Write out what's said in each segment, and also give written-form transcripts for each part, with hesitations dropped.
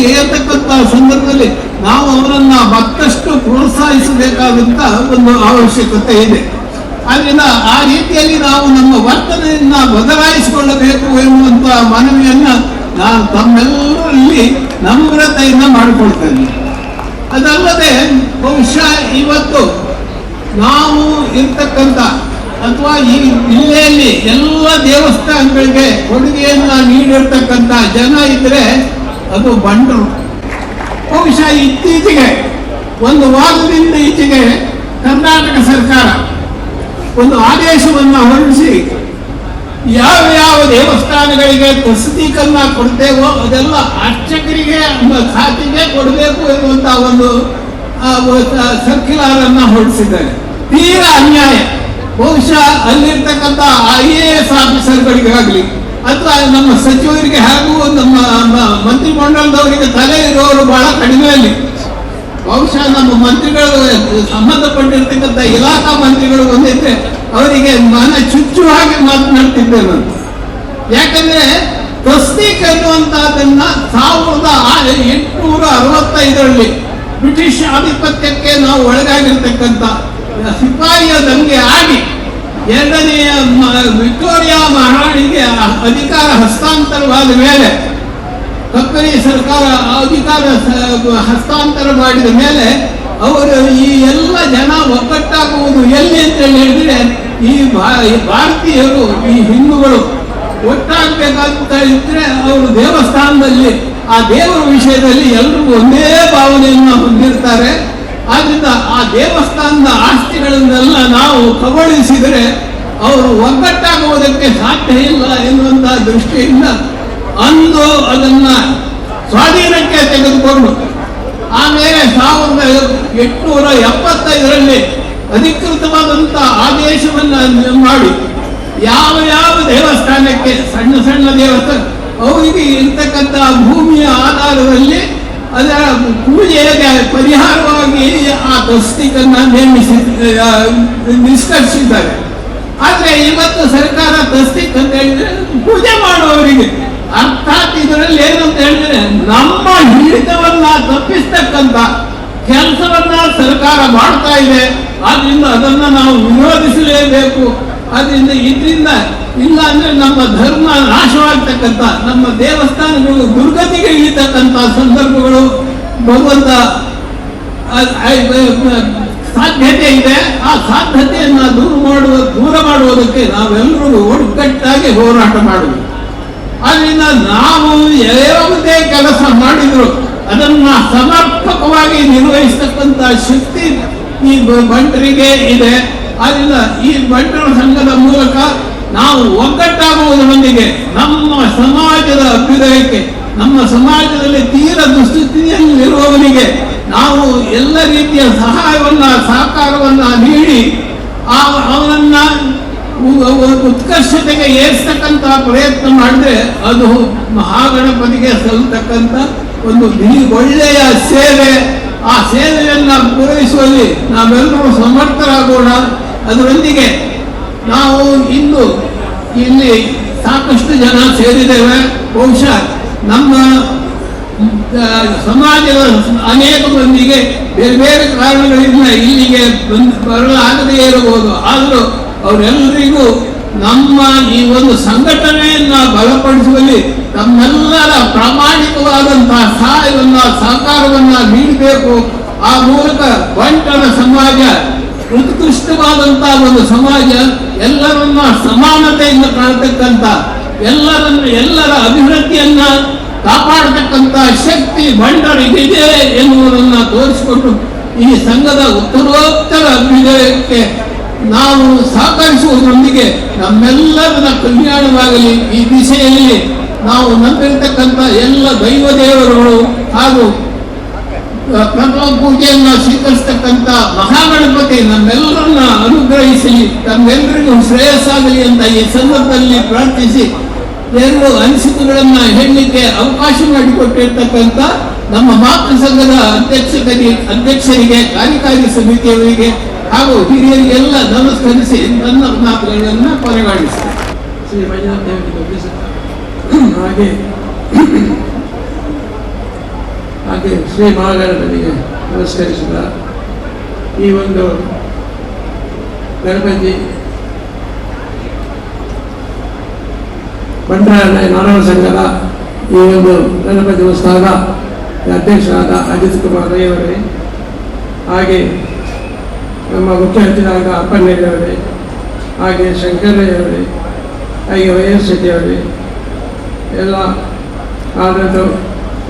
ಹೇಳ್ತಕ್ಕಂಥ ಸಂದರ್ಭದಲ್ಲಿ ನಾವು ಅವರನ್ನ ಮತ್ತಷ್ಟು ಪ್ರೋತ್ಸಾಹಿಸಬೇಕಾದಂತ ಒಂದು ಅವಶ್ಯಕತೆ ಇದೆ. ಆದ್ರಿಂದ ಆ ರೀತಿಯಲ್ಲಿ ನಾವು ನಮ್ಮ ವರ್ತನೆಯನ್ನ ಬದಲಾಯಿಸಿಕೊಳ್ಳಬೇಕು ಎನ್ನುವಂತ ಮನವಿಯನ್ನ ನಾನು ತಮ್ಮೆಲ್ಲರಲ್ಲಿ ನಮ್ರತೆಯಿಂದ ಮಾಡಿಕೊಳ್ತೇನೆ. ಅದಲ್ಲದೆ ಬಹುಶಃ ಇವತ್ತು ನಾವು ಇರ್ತಕ್ಕಂಥ ಅಥವಾ ಈ ಜಿಲ್ಲೆಯಲ್ಲಿ ಎಲ್ಲ ದೇವಸ್ಥಾನಗಳಿಗೆ ಕೊಡುಗೆಯನ್ನ ನೀಡಿರ್ತಕ್ಕಂಥ ಜನ ಇದ್ರೆ ಅದು ಬಂಟರು. ಬಹುಶಃ ಇತ್ತೀಚೆಗೆ ಒಂದು ವಾರದಿಂದ ಈಚೆಗೆ ಕರ್ನಾಟಕ ಸರ್ಕಾರ ಒಂದು ಆದೇಶವನ್ನು ಹೊರಡಿಸಿ ಯಾವ ಯಾವ ದೇವಸ್ಥಾನಗಳಿಗೆ ತಸ್ದೀಕನ್ನ ಕೊಡ್ತೇವೋ ಅದೆಲ್ಲ ಅರ್ಚಕರಿಗೆ ಖಾತೆಗೆ ಕೊಡಬೇಕು ಎನ್ನುವಂತ ಒಂದು ಸರ್ಕ್ಯುಲರ್ ಅನ್ನ ಹೊರಡಿಸಿದ್ದಾರೆ. ತೀರಾ ಅನ್ಯಾಯ. ಬಹುಶಃ ಅಲ್ಲಿರ್ತಕ್ಕಂಥ ಐಎಎಸ್ ಆಫೀಸರ್ಗಳಿಗಾಗಲಿ ಅಥವಾ ನಮ್ಮ ಸಚಿವರಿಗೆ ಹಾಗೂ ನಮ್ಮ ಮಂತ್ರಿಮಂಡಲದವರಿಗೆ ತಲೆ ಇರೋರು ಬಹಳ ಕಡಿಮೆ ಅಲ್ಲಿ. ಬಹುಶಃ ನಮ್ಮ ಮಂತ್ರಿಗಳು, ಸಂಬಂಧಪಟ್ಟಿರ್ತಕ್ಕಂಥ ಇಲಾಖಾ ಮಂತ್ರಿಗಳು ಒಂದಿದ್ರೆ ಅವರಿಗೆ ಮನ ಚುಚ್ಚು ಹಾಗೆ ಮಾತನಾಡ್ತಿದ್ದೆ ನಾನು. ಯಾಕಂದ್ರೆ ತಸ್ದೀಕ್ ಅನ್ನುವಂತಹದನ್ನ 1865ರಲ್ಲಿ ಬ್ರಿಟಿಷ್ ಆಧಿಪತ್ಯಕ್ಕೆ ನಾವು ಒಳಗಾಗಿರ್ತಕ್ಕಂಥ ಸಿಪಾಯಿಯ ದಂಗೆ ಆಗಿ ಎರಡನೆಯ ವಿಕ್ಟೋರಿಯಾ ಮಹಾರಾಣಿಗೆ ಅಧಿಕಾರ ಹಸ್ತಾಂತರವಾದ ಮೇಲೆ, ಕಂಪನಿ ಸರ್ಕಾರ ಅಧಿಕಾರ ಹಸ್ತಾಂತರ ಮಾಡಿದ ಮೇಲೆ ಅವರು ಈ ಎಲ್ಲ ಜನ ಒಗ್ಗಟ್ಟಾಗುವುದು ಎಲ್ಲಿ ಅಂತ ಹೇಳಿದ್ರೆ, ಈ ಭಾರತೀಯರು, ಈ ಹಿಂದೂಗಳು ಒಟ್ಟಾಗಬೇಕಂತ ಇದ್ರೆ ಅವರು ದೇವಸ್ಥಾನದಲ್ಲಿ ಆ ದೇವರ ವಿಷಯದಲ್ಲಿ ಎಲ್ಲರೂ ಒಂದೇ ಭಾವನೆಯನ್ನು ಹೊಂದಿರ್ತಾರೆ. ಆದ್ರಿಂದ ಆ ದೇವಸ್ಥಾನದ ಆಸ್ತಿಗಳನ್ನೆಲ್ಲ ನಾವು ಕಬಳಿಸಿದರೆ ಅವರು ಒಗ್ಗಟ್ಟಾಗುವುದಕ್ಕೆ ಸಾಧ್ಯ ಇಲ್ಲ ಎನ್ನುವಂತಹ ದೃಷ್ಟಿಯಿಂದ ಅಂದು ಅದನ್ನ ಸ್ವಾಧೀನಕ್ಕೆ ತೆಗೆದುಕೊಂಡು ಆಮೇಲೆ 1875ರಲ್ಲಿ ಅಧಿಕೃತವಾದಂಥ ಆದೇಶವನ್ನ ಮಾಡಿ ಯಾವ ಯಾವ ದೇವಸ್ಥಾನಕ್ಕೆ, ಸಣ್ಣ ಸಣ್ಣ ದೇವಸ್ಥಾನ ಅವರಿಗೆ ಇರ್ತಕ್ಕಂಥ ಭೂಮಿಯ ಆಧಾರದಲ್ಲಿ ಅದರ ಪೂಜೆಗೆ ಪರಿಹಾರವಾಗಿ ಆ ತಸ್ದೀಕನ್ನ ನೇಮಿಸಿ ನಿಷ್ಕರ್ಷಿಸಿದ್ದಾರೆ. ಆದ್ರೆ ಇವತ್ತು ಸರ್ಕಾರ ತಸ್ದೀಕ್ ಅಂತ ಹೇಳಿದ್ರೆ ಪೂಜೆ ಮಾಡುವವರಿಗೆ. ಅರ್ಥಾತ್ ಇದರಲ್ಲಿ ಏನಂತ ಹೇಳಿದ್ರೆ, ನಮ್ಮ ಹಿಡಿತವನ್ನ ತಪ್ಪಿಸ್ತಕ್ಕಂಥ ಕೆಲಸವನ್ನ ಸರ್ಕಾರ ಮಾಡ್ತಾ ಇದೆ. ಆದ್ರಿಂದ ಅದನ್ನ ನಾವು ವಿರೋಧಿಸಲೇಬೇಕು. ಆದ್ರಿಂದ ಇದರಿಂದ ಇಲ್ಲ ಅಂದ್ರೆ ನಮ್ಮ ಧರ್ಮ ನಾಶವಾಗ್ತಕ್ಕಂಥ, ನಮ್ಮ ದೇವಸ್ಥಾನಗಳು ದುರ್ಗತಿಗೆ ಇಳಿತಕ್ಕಂಥ ಸಂದರ್ಭಗಳು ಬರುವಂತ ಸಾಧ್ಯತೆ ಇದೆ. ಆ ಸಾಧ್ಯತೆಯನ್ನ ದೂರ ಮಾಡುವುದಕ್ಕೆ ನಾವೆಲ್ಲರೂ ಒಗ್ಗಟ್ಟಾಗಿ ಹೋರಾಟ ಮಾಡಬೇಕು. ಆದ್ರಿಂದ ನಾವು ಯಾವುದೇ ಕೆಲಸ ಮಾಡಿದ್ರು ಅದನ್ನ ಸಮರ್ಪಕವಾಗಿ ನಿರ್ವಹಿಸ್ತಕ್ಕಂಥ ಶಕ್ತಿ ಈ ಬಂಟರಿಗೆ ಇದೆ. ಆದ್ರಿಂದ ಈ ಬಂಟರ ಸಂಘದ ಮೂಲಕ ನಾವು ಒಗ್ಗಟ್ಟಾಗುವುದರೊಂದಿಗೆ ನಮ್ಮ ಸಮಾಜದ ಅಭ್ಯುದಯಕ್ಕೆ, ನಮ್ಮ ಸಮಾಜದಲ್ಲಿ ತೀರ ದುಸ್ಥಿತಿಯಲ್ಲಿರುವವರಿಗೆ ನಾವು ಎಲ್ಲ ರೀತಿಯ ಸಹಾಯವನ್ನ, ಸಹಕಾರವನ್ನ ನೀಡಿ ಅವನನ್ನ ಉತ್ಕರ್ಷತೆಗೆ ಏರಿಸ್ತಕ್ಕಂಥ ಪ್ರಯತ್ನ ಮಾಡಿದ್ರೆ ಅದು ಮಹಾಗಣಪತಿಗೆ ಸಲ್ಲತಕ್ಕಂಥ ಒಂದು ಒಳ್ಳೆಯ ಸೇವೆ. ಆ ಸೇವೆಯನ್ನ ಪೂರೈಸುವಲ್ಲಿ ನಾವೆಲ್ಲರೂ ಸಮರ್ಥರಾಗೋಣ. ಅದರೊಂದಿಗೆ ನಾವು ಇಂದು ಇಲ್ಲಿ ಸಾಕಷ್ಟು ಜನ ಸೇರಿದ್ದೇವೆ. ಬಹುಶಃ ನಮ್ಮ ಸಮಾಜದ ಅನೇಕ ಮಂದಿಗೆ ಬೇರೆ ಬೇರೆ ಕಾರಣಗಳಿಂದ ಇಲ್ಲಿಗೆ ಬಂದು ಬರಲಾಗದೇ ಇರಬಹುದು. ಆದರೂ ಅವರೆಲ್ಲರಿಗೂ ನಮ್ಮ ಈ ಒಂದು ಸಂಘಟನೆಯನ್ನ ಬಲಪಡಿಸುವಲ್ಲಿ ತಮ್ಮೆಲ್ಲರ ಪ್ರಾಮಾಣಿಕವಾದಂತಹ ಸಹಾಯವನ್ನ, ಸಹಕಾರವನ್ನ ನೀಡಬೇಕು. ಆ ಮೂಲಕ ಬಂಟರ ಸಮಾಜ ಉತ್ಕೃಷ್ಟವಾದಂತಹ ಒಂದು ಸಮಾಜ, ಎಲ್ಲರನ್ನ ಸಮಾನತೆಯಿಂದ ಕಾಣತಕ್ಕಂಥ, ಎಲ್ಲರನ್ನು, ಎಲ್ಲರ ಅಭಿವೃದ್ಧಿಯನ್ನ ಕಾಪಾಡತಕ್ಕಂಥ ಶಕ್ತಿ ಬಂಟರಿಗಿದೆ ಎನ್ನುವುದನ್ನು ತೋರಿಸಿಕೊಟ್ಟು ಈ ಸಂಘದ ಉತ್ತರೋತ್ತರ ಅಭ್ಯುದಯಕ್ಕೆ ನಾವು ಸಹಕರಿಸುವುದರೊಂದಿಗೆ ನಮ್ಮೆಲ್ಲರ ಕಲ್ಯಾಣವಾಗಲಿ. ಈ ದಿಶೆಯಲ್ಲಿ ನಾವು ನಂಬಿರ್ತಕ್ಕಂಥ ಎಲ್ಲ ದೈವ ದೇವರುಗಳು ಹಾಗೂ ಪ್ರಥಮ ಪೂಜೆಯನ್ನು ಸ್ವೀಕರಿಸ್ತಕ್ಕಂಥ ಮಹಾಗಣಪತಿ ನಮ್ಮೆಲ್ಲರನ್ನ ಅನುಗ್ರಹಿಸಲಿ, ತಮ್ಮೆಲ್ಲರಿಗೂ ಶ್ರೇಯಸ್ಸಾಗಲಿ ಅಂತ ಈ ಸಂದರ್ಭದಲ್ಲಿ ಪ್ರಾರ್ಥಿಸಿ, ಎರಡು ಅನಿಸಿಕೆಗಳನ್ನ ಹೇಳಲಿಕ್ಕೆ ಅವಕಾಶ ಮಾಡಿಕೊಟ್ಟಿರ್ತಕ್ಕಂಥ ನಮ್ಮ ಮಾತೃ ಸಂಘದ ಅಧ್ಯಕ್ಷರಿಗೆ, ಕಾರ್ಯಕಾರಿ ಸಮಿತಿಯವರಿಗೆ ಹಾಗೂ ಹಿರಿಯರಿಗೆಲ್ಲ ನಮಸ್ಕರಿಸಿ ನನ್ನ ಮಾತುಗಳನ್ನು ಕೊನೆಗಾಣಿಸ್ತೇನೆ. ಶ್ರೀ ವೈದ್ಯನಾಥ ದೇವರಿಗೆ ವಂದಿಸುತ್ತಾ, ಹಾಗೆ ಹಾಗೆ ಶ್ರೀ ಮಹಾಗಣಪತಿಗೆ ನಮಸ್ಕರಿಸಿದ ಈ ಒಂದು ಗಣಪತಿ ಬಂಟ್ರ ನಾರಾಯಣ ಸಂಘದ ಈ ಒಂದು ಗಣಪತಿ ಉತ್ಸವದ ಅಧ್ಯಕ್ಷರಾದ ಅಜಿತ್ ಕುಮಾರ್ ರೈಯವರೇ, ಹಾಗೆ ನಮ್ಮ ಮುಖ್ಯ ಅತಿಥಿಯಾದ ಅಪ್ಪಣ್ಣವರೇ, ಹಾಗೆ ಶಂಕರಯ್ಯವರೇ, ಹಾಗೆ ವೈ ಎಸ್ ಶೆಟ್ಟಿಯವರೇ, ಎಲ್ಲ ಆಡಳಿತ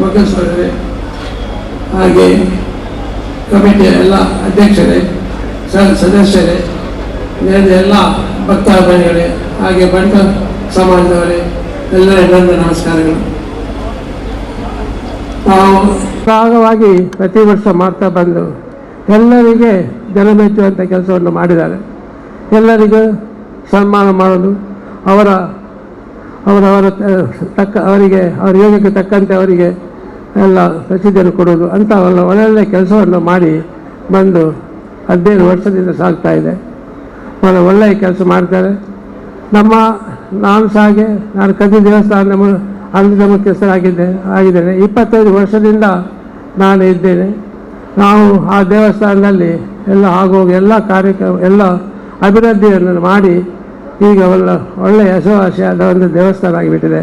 ಮುಖ್ಯಸ್ಥರೇ, ಹಾಗೆ ಕಮಿಟಿಯ ಎಲ್ಲ ಅಧ್ಯಕ್ಷರೇ, ಸದಸ್ಯರೇ, ಎಲ್ಲ ಭಕ್ತಾಭಿಮಾನಿಗಳೇ, ಹಾಗೆ ಬಂಟ ಸಮಾಜದವರೇ, ಎಲ್ಲರ ನನ್ನ ನಮಸ್ಕಾರಗಳು. ನಾವು ಭಾಗವಾಗಿ ಪ್ರತಿ ವರ್ಷ ಮಾಡ್ತಾ ಬಂದು ಎಲ್ಲರಿಗೆ ಜನಮೆಚ್ಚುವಂಥ ಕೆಲಸವನ್ನು ಮಾಡಿದ್ದಾರೆ. ಎಲ್ಲರಿಗೂ ಸನ್ಮಾನ ಮಾಡಲು ಅವರ ಅವರವರ ತಕ್ಕ ಅವರಿಗೆ ಅವರ ಯೋಗಕ್ಕೆ ತಕ್ಕಂತೆ ಅವರಿಗೆ ಎಲ್ಲ ಪ್ರಸಿದ್ಧಿಯನ್ನು ಕೊಡೋದು ಅಂಥವೆಲ್ಲ ಒಳ್ಳೊಳ್ಳೆ ಕೆಲಸವನ್ನು ಮಾಡಿ ಬಂದು 15 ವರ್ಷದಿಂದ ಸಾಗ್ತಾ ಇದೆ. ಒಳ್ಳೆಯ ಕೆಲಸ ಮಾಡ್ತಾರೆ. ನಾನು ಸಹ ಹಾಗೆ, ನಾನು ಕದ್ರಿ ದೇವಸ್ಥಾನದ ಆಡಳಿತ ಮುಖ್ಯಸ್ಥರಾಗಿದ್ದೇನೆ. 25 ವರ್ಷದಿಂದ ನಾನು ಇದ್ದೇನೆ. ನಾವು ಆ ದೇವಸ್ಥಾನದಲ್ಲಿ ಎಲ್ಲ ಆಗೋಗಿ ಎಲ್ಲ ಕಾರ್ಯಕ್ರಮ ಎಲ್ಲ ಅಭಿವೃದ್ಧಿಯನ್ನು ಮಾಡಿ ಈಗ ಒಳ್ಳೆಯ ಹೆಸರುವಾಸಿಯಾದ ಒಂದು ದೇವಸ್ಥಾನ ಆಗಿಬಿಟ್ಟಿದೆ.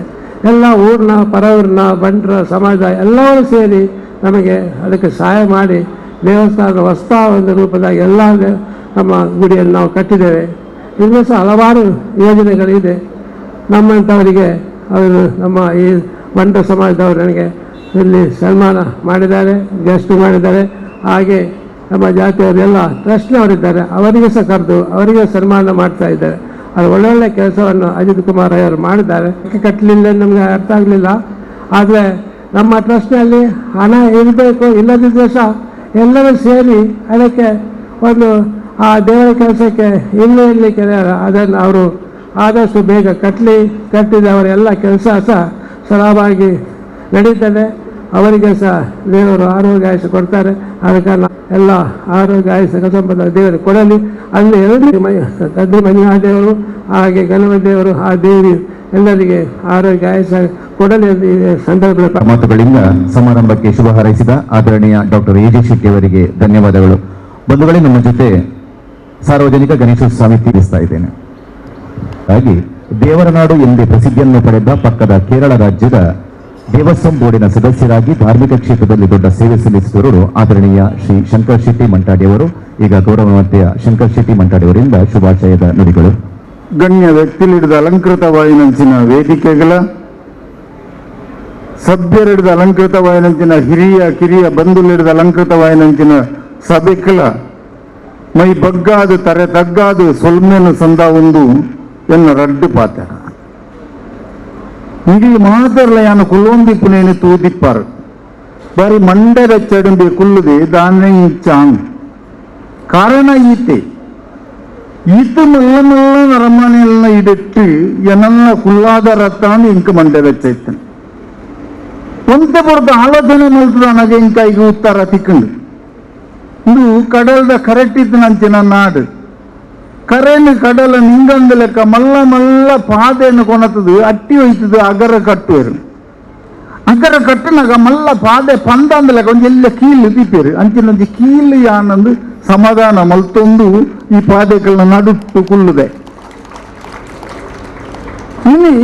ಎಲ್ಲ ಊರಿನ ಪರವೂರಿನ ಬಂಟರ ಸಮಾಜ ಎಲ್ಲರೂ ಸೇರಿ ನಮಗೆ ಅದಕ್ಕೆ ಸಹಾಯ ಮಾಡಿ ದೇವಸ್ಥಾನದ ಹೊಸ ಒಂದು ರೂಪದಾಗ ಎಲ್ಲ ನಮ್ಮ ಗುಡಿಯನ್ನು ನಾವು ಕಟ್ಟಿದ್ದೇವೆ. ಇನ್ನೂ ಸಹ ಹಲವಾರು ಯೋಜನೆಗಳಿದೆ. ನಮ್ಮಂಥವರಿಗೆ ಅವರು ನಮ್ಮ ಈ ಬಂಟ ಸಮಾಜದವರು ನನಗೆ ಇಲ್ಲಿ ಸನ್ಮಾನ ಮಾಡಿದ್ದಾರೆ, ಗೆಸ್ಟ್ ಮಾಡಿದ್ದಾರೆ. ಹಾಗೆ ನಮ್ಮ ಜಾತಿಯವರೆಲ್ಲ ಟ್ರಸ್ಟ್ನವರಿದ್ದಾರೆ, ಅವರಿಗೆ ಸಹ ಕರೆದು ಅವರಿಗೆ ಸನ್ಮಾನ ಮಾಡ್ತಾ ಇದ್ದಾರೆ. ಅದು ಒಳ್ಳೊಳ್ಳೆ ಕೆಲಸವನ್ನು ಅಜಿತ್ ಕುಮಾರ್ ಅವರು ಮಾಡಿದ್ದಾರೆ. ಕಟ್ಟಲಿಲ್ಲ, ನಮಗೆ ಅರ್ಥ ಆಗಲಿಲ್ಲ. ಆದರೆ ನಮ್ಮ ಟ್ರಸ್ಟ್ನಲ್ಲಿ ಹಣ ಇರಬೇಕು, ಇಲ್ಲದಿದ್ದರೆ ಸಹ ಎಲ್ಲರೂ ಸೇರಿ ಅದಕ್ಕೆ ಒಂದು ಆ ದೇವರ ಕೆಲಸಕ್ಕೆ ಇನ್ನೂ ಇರಲಿಕ್ಕೆ ಅದನ್ನು ಅವರು ಆದಷ್ಟು ಬೇಗ ಕಟ್ಟಿದ ಅವರೆಲ್ಲ ಕೆಲಸ ಸಹ ಸರಳವಾಗಿ ನಡೀತದೆ. ಅವರಿಗೆ ಸಹ ದೇವರು ಆರೋಗ್ಯ ಆಯುಷ್ಯ ಕೊಡ್ತಾರೆ. ಆದ ಕಾರಣ ಎಲ್ಲ ಆರೋಗ್ಯ ಆಯುಷ್ಯ ಸಂಪದ ದೇವರು ಕೊಡಲಿ. ಅಲ್ಲಿ ಎರಡು ಕದ್ರಿ ಮಂಜುನಾಥ ದೇವರು ಹಾಗೆ ಗಣಪತಿ ದೇವರು ಆ ದೇವಿ ಎಲ್ಲರಿಗೆ ಆರೋಗ್ಯ ಆಯುಷ್ಯ ಕೊಡಲಿ ಅಂತ ಈ ಸಂದರ್ಭದಲ್ಲಿ ಮಾತುಗಳಿಂದ ಸಮಾರಂಭಕ್ಕೆ ಶುಭ ಹಾರೈಸಿದ ಆದರಣೀಯ doctor A G Shetty ಅವರಿಗೆ ಧನ್ಯವಾದಗಳು. ಬಂಧುಗಳೇ, ನಮ್ಮ ಜೊತೆ ಸಾರ್ವಜನಿಕ ಗಣೇಶೋತ್ಸವ ಸಮಿತಿ ತಿಳಿಸ್ತಾ ಇದ್ದೇನೆ. ಹಾಗಾಗಿ ದೇವರನಾಡು ಎಂದೇ ಪ್ರಸಿದ್ಧಿಯನ್ನು ಪಡೆದ ಪಕ್ಕದ ಕೇರಳ ರಾಜ್ಯದ ದೇವಸ್ವಂ ಬೋರ್ಡಿನ ಸದಸ್ಯರಾಗಿ ಧಾರ್ಮಿಕ ಕ್ಷೇತ್ರದಲ್ಲಿ ದೊಡ್ಡ ಸೇವೆ ಸಲ್ಲಿಸಿದವರು ಆದರಣೀಯ ಶ್ರೀ ಶಂಕರ್ ಶೆಟ್ಟಿ ಮಂಟಾಡಿಯವರು. ಈಗ ಗೌರವಮತ್ತೆಯ ಶಂಕರ್ ಶೆಟ್ಟಿ ಮಂಟಾಡಿಯವರಿಂದ ಶುಭಾಶಯದ ನುಡಿಗಳು. ಗಣ್ಯ ವ್ಯಕ್ತಿಲಿಡಿದ ಅಲಂಕೃತ ವಾಯಿನಂಚಿನ ವೇದಿಕೆಗಳ ಸಭ್ಯರಿಡಿದ ಅಲಂಕೃತ ವಾಯಿನಂಚಿನ ಹಿರಿಯ ಕಿರಿಯ ಬಂಧುಲಿಡಿದ ಅಲಂಕೃತ ವಾಯಿನಂಚಿನ ಸಭೆಗಳ ಮೈ ಬಗ್ಗಾದು ತರೆ ತಗ್ಗಾದು ಸೊಲ್ಮೆನು ಸಂದ ಒಂದು ಎನ್ನ ರಡ್ಡು ಪಾತ್ರ ಇಂಗ್ಲಿ ಮಾತ್ರಲ್ಲ ಯಾನು ಕುಲ್ಲೊಂದಿಪ್ಪುನೇನು ತೂದಿಪ್ಪಾರು ಬಾರಿ ಮಂಡೆ ಬೆಚ್ಚಡುಂಬಿ ಕುಲ್ಲುದೆ ದಾನೆ ಚಾಂಗ್ ಕಾರಣ ಈತೆ ಈತ ಮೆಲ್ಲ ಮೆಲ್ಲ ನರಮನೆಲ್ಲ ಇಡಿಟ್ಟು ಎನಲ್ಲ ಕುಲ್ಲಾದ ರತ್ತಾನು ಇಂಕ ಮಂಡೆ ಬೆಚ್ಚೈತನು ಒಂತೆ ಪೊರ್ತು ಆಲೋಚನೆ ಮಲ್ತದ ಇಂಕ ಈಗ ಉತ್ತರ ತಿಕ್ಕಂಡು ಇದು ಕಡಲ್ದ ಕರೆಟ್ಟಿತ್ತು ನಾಡು ಕರೆನು ಕಡಲ ನಿಂಗಂದ ಲೆಕ್ಕ ಮಲ್ಲ ಮಲ್ಲ ಪಾದೆಯನ್ನು ಕೊನತದು ಅಟ್ಟಿ ಹೋಯ್ತದು ಅಗರ ಕಟ್ಟುವರು ಅಗರ ಕಟ್ಟನಾಗ ಮಲ್ಲ ಪಾದೆ ಪಂದ ಲೆಕ್ಕ ಒಂಜಿ ಎಲ್ಲ ಕೀಲು ದೀಪೇರು ಅಂಚಿನ ಒಂಜಿ ಕೀಲು ಯಾನಂದು ಸಮಾಧಾನ ಮಲ್ತೊಂದು ಈ ಪಾದೆಗಳನ್ನ ನಡುಟ್ಟು ಕುಳ್ಳುದೆ. ಇನಿ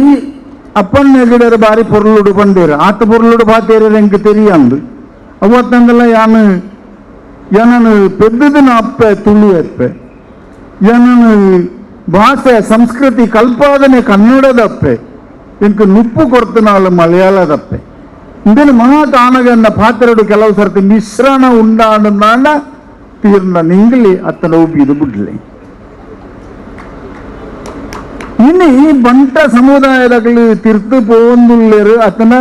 ಅಪ್ಪಣ್ಣ ಗಿಡರು ಬಾರಿ ಪೊರ್ಲುಡು ಬಂದೇರು ಆತ ಪೊರ್ಲುಡು ಬಾತೇರು ಎಂಕ್ ತೆರಿಯಂದು ಅವತ್ತಂದೆಲ್ಲ ಯಾನು ಏನನು ಪೆದ್ದದನ ಅಪ್ಪೆ ತುಳು ಅಪ್ಪೆ ಏನನು ಭಾಷೆ ಸಂಸ್ಕೃತಿ ಕಲ್ಪಾದನೆ ಕನ್ನಡದಪ್ಪೆ ಎಂಕ್ ನುಪ್ಪು ಕೊಡ್ತನಾಳು ಮಲಯಾಳದಪ್ಪೆ ಇಂದಿನ ಮಹಾತಾನಗನ್ನ ಪಾತ್ರಡು ಕೆಲವು ಸರ್ತಿ ಮಿಶ್ರಣ ಉಂಡಾಂಡ ತೀರ್ನ ನಿಂಗ್ಲಿ ಅತ್ತನ ಉಬ್ಬಿದು ಬುಡ್ಲಿ. ಇನಿ ಬಂಟ ಸಮುದಾಯದಗಳು ತಿರ್ತು ಪೋಂದುಲ್ಲೇರು ಅತನ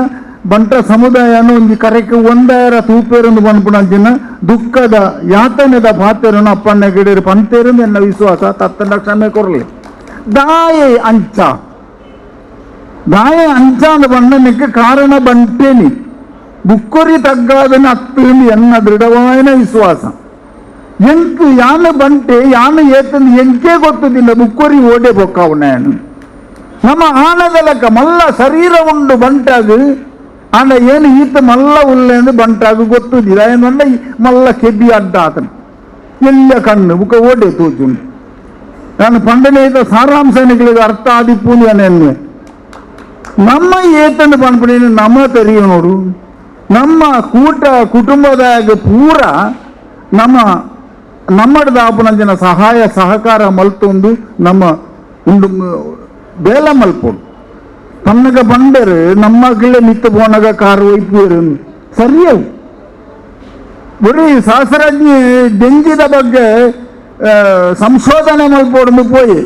ಬಂಟ ಸಮುದಾಯನು ಒಂಜಿ ಕರೆಕ್ ಒಂದಾಯರ ತೂಪೇರೊಂದು ಪನ್ಪುನಂಚಿನ ದುಃಖದ ಯಾತನೆದ ಪಾತೆರನು ಅಪ್ಪಣ್ಣ ಗಿಡರು ಪಂತೇರು ಎನ್ನ ವಿಶ್ವಾಸ ತತ್ತನ ಕ್ಷಮೆ ಕೊರಲಿ. ದಾಯೆ ಅಂಚ ದಾಯೆ ಅಂಚ ಅಂದ ಬಣ್ಣನಿಕ್ಕೆ ಕಾರಣ ಬಂಟೇನಿ ಬುಕ್ಕೊರಿ ತಗ್ಗಾದನ ಅತ್ತು ಎನ್ನ ದೃಢವಾದ ವಿಶ್ವಾಸ. ಎಂಕು ಯಾನ ಬಂಟೆ ಯಾನ ಏತಂದು ಎಂಕೇ ಗೊತ್ತದಿಲ್ಲ ಬುಕ್ಕೊರಿ ಓಡೆ ಬೊಕ್ಕವನೇನು ನಮ್ಮ ಆನದ ಲೆಕ್ಕ ಮಲ್ಲ ಶರೀರ ಉಂಡು ಬಂಟಾಗ ಆಂಡ ಏನು ಈತ ಮಲ್ಲ ಉಲ್ಲೇಂದು ಬಂಟಾಗ ಗೊತ್ತುದಿಲ್ಲ ಏನಂದ ಮಲ್ಲ ಕೆಬಿ ಅಡ್ಡ ಆತನ ಎಲ್ಲ ಕಣ್ಣು ಬುಕ್ಕ ಓಡೆ ತೋಚುಂಡು. ನಾನು ಪಂಡನೆ ಈತ ಸಾರಾಂಶನಿಗಳಿಗೆ ಅರ್ಥ ಆದಿಪ್ಪುಂದು ಎನ್ನುವೆ. ನಮ್ಮ ಏತನ್ನು ಪನ್ಪುಣಿ ನಮ್ಮ ತೆರಿಯ ನೋಡು, ನಮ್ಮ ಕೂಟ ಕುಟುಂಬದಾಗ ಪೂರ ನಮ್ಮ ನಮ್ಮಡದ ಆಪುನಂಚಿನ ಸಹಾಯ ಸಹಕಾರ ಮಲ್ತೊಂದು ನಮ್ಮ ಉಂಡು ಬೇಲ ಮಲ್ಪೊಡು. ತನ್ನಗ ಬಂಡರು ನಮ್ಮ ಗಿಳೆ ನಿತ್ತು ಪೋನಗ ಕಾರು ಒಯ್ಪುವರು ಸರಿಯವು. ಬರೀ ಶಾಸ್ತ್ರಜ್ಞೆ ಡೆಂಜಿದ ಬಗ್ಗೆ ಸಂಶೋಧನೆ ಮಲ್ಪೊಡು ಪೋಯಿ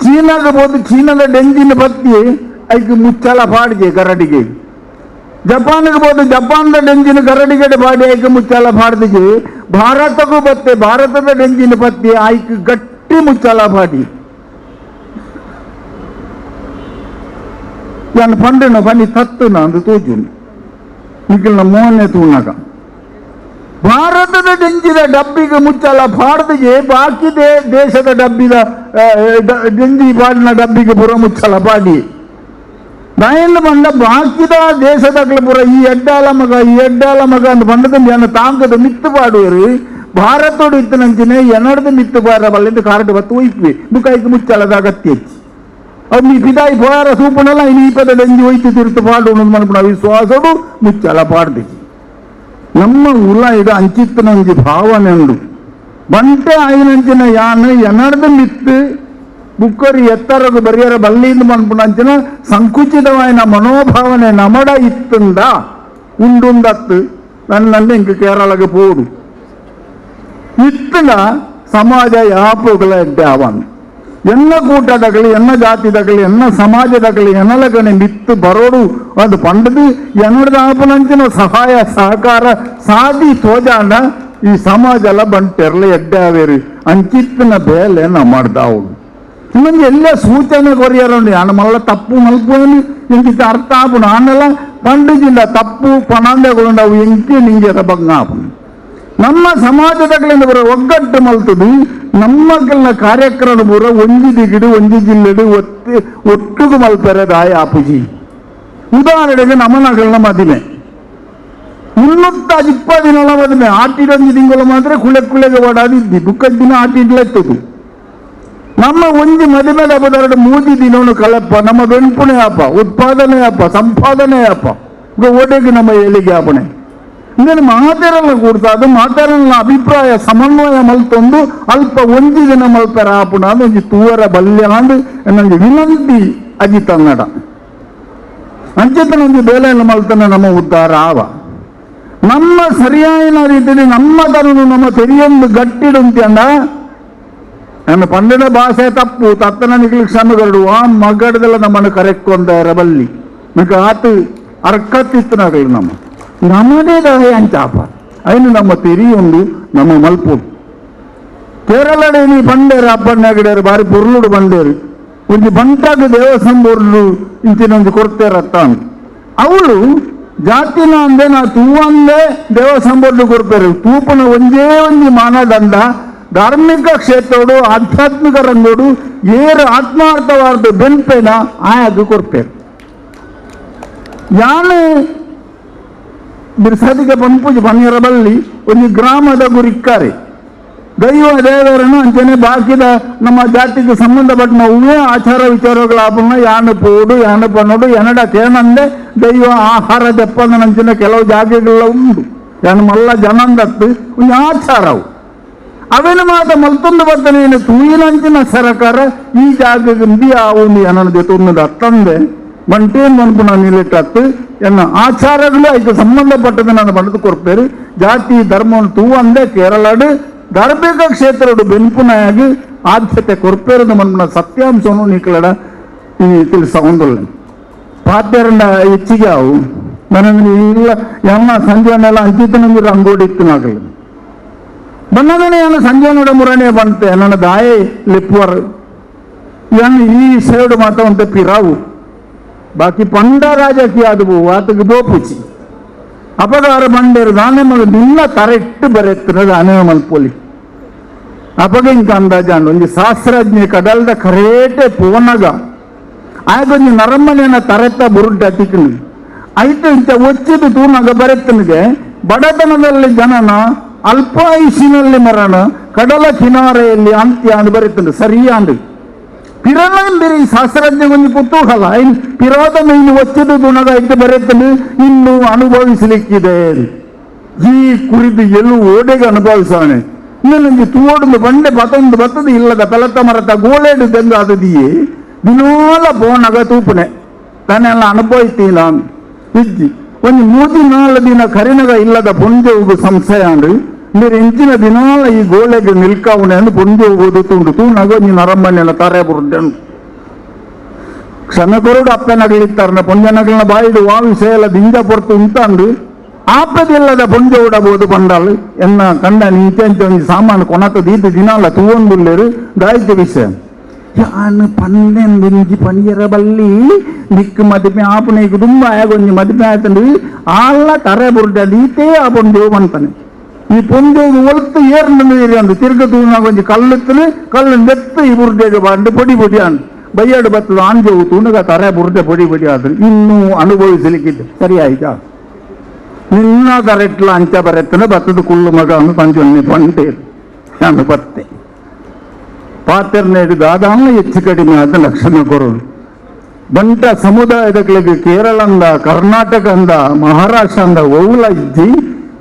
ಚೀನಾಗ ಹೋದು ಚೀನಾದ ಡೆಂಜಿನ ಬತ್ತಿ ಐಕ್ ಮುಚ್ಚಲ ಪಾಡಿಗೆ ಕರಡಿಗೆ. ಜಪಾನ್ಗೆ ಹೋದು ಜಪಾನ್ದ ಡೆಂಜಿನ ಕರಡಿಗೆ ಪಾಡಿ ಐಕ್ ಮುಚ್ಚಲ ಪಾಡ್ದಿಗೆ. ಭಾರತಕ್ಕೂ ಬತ್ತೆ ಭಾರತದ ಡೆಂಜಿನ ಬತ್ತಿ ಐಕ್ ಗಟ್ಟಿ ಮುಚ್ಚಲ ಪಾಡಿ. ಯಾನ್ ಪಂಡನ ಪನಿ ತತ್ತುನ ಅಂದು ತೋಜುಂಡು ನಿಖಿಲ್ನ ಮೋನೆ ತೂನಗ. ಭಾರತದ ಡೆಂಜಿದ ಡಬ್ಬಿಗೆ ಮುಚ್ಚಲ ಪಾಡ್ದಿಗೆ, ಬಾಕಿ ದೇಶದ ಡಬ್ಬಿದ ಡೆಂಜಿ ಪಾಡಿನ ಡಬ್ಬಿಗೆ ಪುರ ಮುಚ್ಚಲ ಪಾಡಿ. ದಯನ್ ಬಂದ ಬಾಕಿದ ದೇಶದ ಪುರ ಈ ಎಡ್ಡಾಲ ಮಗ ಈ ಎಡ್ಡಾಲ ಮಗ ಅಂತ ಬಂಡದ ಏನ ತಾಂಗದ ಮಿತ್ತು ಪಾಡುವರು. ಭಾರತೋಡು ಇತ್ತನಂಚಿನ ಎನ್ನಡದ ಮಿತ್ತು ಪಾರ ಬಲ್ಲಿಂದ ಕಾರಡು ಬತ್ತು ಒಯ್ಪಿ ಬುಕಾಯ್ತು ಮುಚ್ಚಲದ ಅಗತ್ಯ. ಅವು ನೀ ಪಿದಾಯಿ ಪೋಯಾರ ಸೂಪನಲ್ಲ ಇನಿ ಪದ ಡೆಂಜಿ ಒಯ್ತು ತಿರುತು ಪಾಡು ಮನ್ಪುಣ ವಿಶ್ವಾಸೋಡು ಮುಚ್ಚಲ ಪಾಡ್ದಿ. ನಮ್ಮ ಉಲ ಇದು ಅಂಚಿತ್ತನಂಜಿ ಭಾವನೆ ಉಂಡು. ಬಂಟೆ ಆಯಿನಂಚಿನ ಯಾನು ಎನ್ನಡದ ಮಿತ್ತು ಬುಕ್ಕರಿ ಎತ್ತರಗು ಬರಿಯರ ಬಲ್ಲಿಂದ ಮನ್ಪುನಂಚಿನ ಸಂಕುಚಿತವಾಯಿನ ಮನೋಭಾವನೆ ನಮಡ ಇತ್ತುಂದ ಉಂಡುಂದತ್ತು ನನ್ನಲ್ಲಿ ಇಂಕ ಕೇರಳಗೆ ಪೋಡು ಇತ್ತಂದ ಸಮಾಜ ಯಾಪುಗಳ ಎಡ್ಡೆ ಅವನು ಎನ್ನ ಕೂಟದಗಲಿ ಎನ್ನ ಜಾತಿದಗಲಿ ಎನ್ನ ಸಮಾಜದಗಲಿ ಎನ್ನಲಗನೆ ಮಿತ್ತು ಬರೋಡು ಅದು ಪಂಡದು ಎನ್ನಡದ ಆಪನಂಚಿನ ಸಹಾಯ ಸಹಕಾರ ಸಾದಿ ತೋಜಾಂಡ ಈ ಸಮಾಜ ಎಲ್ಲ ಬಂಟೆರ್ಲ ಎಡ್ಡೆ ಅವೇರು ಅಂಚಿತ್ತಿನ ಬೇಲೆ ನಮ್ಮಡ್ದಾವಳು. ಇನ್ನೊಂದು ಎಲ್ಲ ಸೂಚನೆ ಕೊರಿಯರುಂಡು ಯಾನ ಮಲ್ಲ ತಪ್ಪು ಮಲ್ಪೋನು ಎಂಕಿತ ಅರ್ಥ ಆಪುನು ಆನೆಲ್ಲ ಪಂಡಿಜಿಂದ ತಪ್ಪು ಪಣಾಂದೆಗಳುಂಡು ಅವು ಎಂಕಿ ನಿಂಗೆ ಬಂಗ ಆಪುನು. ನಮ್ಮ ಸಮಾಜದಗಳಿಂದ ಬರೋ ಒಗ್ಗಟ್ಟು ಮಲ್ತದು ನಮ್ಮ ಕೆಲ ಕಾರ್ಯಕ್ರಮ ಪೂರ ಒಂಜಿ ದಿಗಿಡು ಒಂಜಿ ಜಿಲ್ಲೆಡು ಒತ್ತಿ ಒಟ್ಟುಗು ಮಲ್ಪೆರೆ ದಾಯ ಆಪುಜಿ. ಉದಾಹರಣೆಗೆ ನಮನಗಳನ್ನ ಮದಿಮೆ 320 ದಿನಗಳ ಮದುವೆ ಆಟಿಡೊಂದು ತಿಂಗಳು ಮಾತ್ರ ಕುಳೆ ಕುಳೆಗೆ ಓಡಾದಿದ್ದಿ ಬುಕ್ಕದ ದಿನ ಆಟಿಡ್ಲೆತ್ತದು. ನಮ್ಮ ಒಂಜಿ ಮದುವೆ ಹಬ್ಬದರಡು 3 ದಿನವನ್ನು ಕಲಪ್ಪ ನಮ್ಮ ಬೆಂಪುಣೆ ಅಪ್ಪ ಉತ್ಪಾದನೆ ಅಪ್ಪ ಸಂಪಾದನೆ ಅಪ್ಪ ಒಡೆಗೆ ನಮ್ಮ ಏಳಿಗೆ ಆಪಣೆ. ಇನ್ನೇನು ಮಾತೆರಲ್ಲ ಕೂಡ್ತಾ ಅದು ಮಾತೆರಲ್ಲ ಅಭಿಪ್ರಾಯ ಸಮನ್ವಯ ಮಲ್ತೊಂದು ಅಲ್ಪ ಒಂಜಿ ದಿನ ಮಲ್ಪೆರ ಆಪುಣ ಅದು ಒಂಜಿ ತೂವರ ಬಲ್ಯ ಅಂದು ನನಗೆ ವಿನಂತಿ ಅಜಿತನ್ನಡ ಅಂಚಿತನ ಒಂಜಿ ಬೇಲೆಯನ್ನು ಮಲ್ತನ ನಮ್ಮ ಉದ್ಧಾರ ಆವ. ನಮ್ಮ ಸರಿಯಾದ ರೀತಿಯಲ್ಲಿ ನಮ್ಮ ತನನು ನಮ್ಮ ತೆರಿಯೊಂದು ಗಟ್ಟಿಡುಂತ್ಯಂಡ ನನ್ನ ಪಂಡಿನ ಭಾಷೆ ತಪ್ಪು ತತ್ತನ ನಿಗಲಿ ಕ್ಷಮೆಗರಡು ಆ ಮಗಡದೆಲ್ಲ ನಮ್ಮನ್ನು ಕರೆಕ್ಕೊಂದರ ಬಲ್ಲಿ ನಮಗೆ ಆತು ಅರ್ಕತ್ತಿತ್ತನಾಗಲಿ ನಮ್ಮ ನಮ್ಮದೇ ದಾಯ ಅಂಚಾಪ ಅಯ್ನು ನಮ್ಮ ತೆರಿಯೊಂದು ನಮ್ಮ ಮಲ್ಪು. ಕೇರಳಡೆ ನೀ ಬಂಡೇರು ಅಪ್ಪಣ್ಣಗಿಡೇರು ಬಾರಿ ಪೊರ್ಲುಡು ಬಂಡೇರು ಒಂಜಿ ಬಂಟಾಗ ದೇವಸ್ಥಾನ ಬೋರ್ಲು ಇಂಚಿನೊಂದು ಕೊಡ್ತೇರತ್ತ ಅವಳು ಜಾತಿನ ಅಂದೆ ನಾ ತೂವಂದೇ ದೇವಸ್ಥಾನ ಬೋರ್ಡು ಕೊಡ್ತೇರು ತೂಪನ ಒಂಜೇ ಒಂಜಿ ಮಾನದಂಡ ಧಾರ್ಮಿಕ ಕ್ಷೇತ್ರೋಡು ಆಧ್ಯಾತ್ಮಿಕ ರಂಗೋಡು ಏರು ಆತ್ಮಾರ್ಥವಾದ ಬೆನ್ಪೇನ ಆಯಾಗ ಕೊಡ್ತೇರು. ಯಾನು ಬಿರ್ಸಾದಿಗೆ ಪಂಪುಜಿ ಪನ್ನೀರ ಬಲ್ಲಿ ಒಂದು ಗ್ರಾಮದ ಗುರಿಕ್ಕಾರೆ ದೈವ ದೇವರನ್ನು ಅಂಚನೆ ಬಾಕಿದ ನಮ್ಮ ಜಾತಿಗೆ ಸಂಬಂಧಪಟ್ಟ ಹೂವೇ ಆಚಾರ ವಿಚಾರಗಳಾಪನ್ನ ಯಾನು ಪೋಡು ಯಾನು ಪನ್ನೋಡು ಎನ್ನಡ ಕೇನಂದೆ ದೈವ ಆಹಾರ ದೆಪ್ಪಂದನಂಚಿನ ಕೆಲವು ಜಾಗೆಗಳ ಉಂಡು ಯಾನು ಮಲ್ಲ ಜನಂದತ್ತು ಒಂದು ಆಚಾರವು ಅವೇನು ಮಾತ ಮಲ್ತೊಂದು ಬರ್ತನೇನು ತೂಯಿನಂಚಿನ ಸರಕಾರ ಈ ಜಾಗಕ್ಕೆ ಇಂದಿ ಆವುಂದು ಏನನ್ನದೆ ತೊಂದು ಅತ್ತಂದೆ ಬಂಟೇನು ಮನ್ಪುನ ನಿಲ್ಲಿಟ್ಟತ್ತು ಎನ್ನ ಆಚಾರಗಳು ಅದಕ್ಕೆ ಸಂಬಂಧಪಟ್ಟದ್ದು ನಾನು ಬಣ್ಣದ ಕೊಡ್ತೇನೆ. ಜಾತಿ ಧರ್ಮವನ್ನು ತೂವಂದೆ ಕೇರಳಡು ಧಾರ್ಮಿಕ ಕ್ಷೇತ್ರಡು ಬೆನ್ಪುನಾಗಿ ಆದ್ಯತೆ ಕೊರ್ಪೇರದ ಮನ್ಪುನ ಸತ್ಯಾಂಶವನ್ನು ನೀಕಲಡ ಈ ತಿಳಿಸ ಒಂದೊಳ್ಳೆ ಪಾತ್ಯರಂಡ ಹೆಚ್ಚಿಗೆ ಅವು ನನಗೆ ಇಲ್ಲ ಎಲ್ಲ ಸಂಜೆನೆಲ್ಲ ಅಂಚಿತನಂಗೆ ರಂಗೋಡಿ ಇತ್ತು ಬಣ್ಣದನೆ ಏನು ಸಂಜೆನೋಡ ಮುರಣೆ ಬಂತೆ ನನ್ನ ದಾಯೆ ಲಿಪ್ಪುವರು ಏನು ಈ ಸೇಡು ಮಾತ ಪಿರಾವು ಬಾಕಿ ಪಂಡ ರಾಜಕೀಯ ಅದು ಆತಗೆ ಬೋಪುಚಿ ಅಪಗಾರ ಬಂಡೇರು ದಾನೆ ಮಗ ನಿನ್ನ ತರೆಟ್ಟು ಬರೆತ್ತಿನ ದಾನೆ ಮಲ್ಪೊಲಿ ಅಪಗ ಇಂಕ ಅಂದಾಜಾಂಡು ಒಂಜಿ ಶಾಸ್ತ್ರಜ್ಞೆ ಕಡಲ್ದ ಕರೇಟೆ ಪೋನಗ ಆಗೊಂಜಿ ನರಮನೆಯನ್ನ ತರೆತ್ತ ಬುರುಡ್ಡ ತಿಕ್ಕನು ಐತು ಇಂಚ ಒಚ್ಚಿದು ತೂನಗ ಬರೆತ್ತನಿಗೆ ಬಡತನದಲ್ಲಿ ಜನನ ಅಲ್ಪಾಯುಷಿನಲ್ಲಿ ಮರಣ ಕಡಲ ಕಿನಾರೆಯಲ್ಲಿ ಅಂತ್ಯ ಅಂದು ಬರೆತ್ತನು ಸರಿಯಾ ಅಂದು ಪಿರನಂದಿರಿ ಶಾಸ್ತ್ರಜ್ಞ ಕೊಂಚ ಕುತೂಹಲ ಪಿರಾದ ಮೈನು ಒಚ್ಚಿದು ತುಣಗ ಐತೆ ಬರೆತ್ತನು ಇನ್ನು ಅನುಭವಿಸಲಿಕ್ಕಿದೆ. ಈ ಕುರಿತು ಎಲ್ಲೂ ಓಡೆಗೆ ಅನುಭವಿಸಾನೆ ಇನ್ನೊಂದು ತೂವೊಡೊಂದು ಬಂಡೆ ಬತ್ತೊಂದು ಬತ್ತದ ಇಲ್ಲದ ಪೆಲತ್ತ ಮರತ ಗೋಳೇಡು ತೆಂದು ಅದದಿಯೇ ದಿನೋಲ ಪೋನಗ ತೂಪುನೆ ತಾನೆಲ್ಲ ಅನುಭವಿಸ್ತೀನಿ ನಾನು ಇಜ್ಜಿ ಒಂದು ಮೂತಿ ನಾಲ್ ದಿನ ಕರಿನಗ ಇಲ್ಲದ ಪುಂಜವು ಸಂಶಯ ಅಂಡು ನೀರು ಇಂಚಿನ ದಿನಾಲ ಈ ಗೋಳೆಗೆ ನಿಲ್ಕಾವಣೆ ಅಂದು ಪುಂಜವು ತುಂಡು ತೂನಗ ನೀನು ಅರಮನೆಲ್ಲ ತಾರೆ ಬುರುಂಟು ಕ್ಷಮೆ ಕೊರಡು ಅಪ್ಪನಗಲಿತ್ತಾರನ ಪುಂಜನಗಳನ್ನ ಬಾಯಿಡು ವಾ ವಿಷಯ ಎಲ್ಲ ದಿಂಜ ಪೊರ್ತು ಉಂಟಂಡು ಆಪದಿಲ್ಲದ ಪುಂಜ ಉಡಬಹುದು ಬಂಡಾಳು ಎನ್ನ ಕಂಡ ನಿಂಚಂಚ ಒಂಜಿ ಸಾಮಾನು ಕೊನತ ದೀತ ದಿನಾಲ ತೂವೊಂದುಲ್ಲೇರು ಗಾಯತ್ರಿ ವಿಷಯ ಯಾನು ಪನ್ನೆಂದು ಪನಿಯರ ಬಲ್ಲಿ ನಿಕ್ಕು ಮದಿಪೆ ಆಪುನೈಕ್ ತುಂಬ ಆಗೊಂಜಿ ಮದಿಪೆ ಆಯ್ತಂಡು ಆಲ್ಲ ತರೆ ಬುರುಟ ದೀತೇ ಆ ಪೊಂಜೆವು ಬಂತಾನೆ. ಈ ಪೊಂಜೆವು ಒಲ್ತು ಏರ್ನಂದು ಏರಿ ತಿರ್ಗ ತೂನಾಗ ಒಂಜಿ ಕಲ್ಲುತ್ತಲು ಕಲ್ಲು ನೆತ್ತು ಈ ಬುರುಡೆಗೆ ಬಂದು ಪೊಡಿ ಪೊಡಿ ಅಂದು ಬಯ್ಯಾಡು ಬತ್ತದ ಆಂಜೆವು ತೂನಗ ತರೆ ಬುರುಡೆ ಪೊಡಿ ಪೊಡಿ ಆದ್ರು ಇನ್ನೂ ಅನುಭವಿಸಲಿಕ್ಕಿದ್ದೆ ಸರಿ ಆಯ್ತಾ ನಿನ್ನ ತರೆಟ್ಲ ಅಂಚ ಬರೆತ್ತನ ಬತ್ತದ ಕುಳ್ಳು ಮಗ ಅನ್ನು ಪಂಚೊನ್ನೆ ಪಂಟೆ ನಾನು ಬತ್ತೆ ಪಾತ್ರನೇಡು ದಾದಾನ ಹೆಚ್ಚು ಕಡಿಮೆ ಆದ ಲಕ್ಷಣ ಕೊರೋದು ಬಂಟ ಸಮುದಾಯದ ಕೆಳಗೆ ಕೇರಳ ಅಂದ ಕರ್ನಾಟಕ ಅಂದ ಮಹಾರಾಷ್ಟ್ರ ಅಂದ ಒವ್ಲ ಇಜ್ಜಿ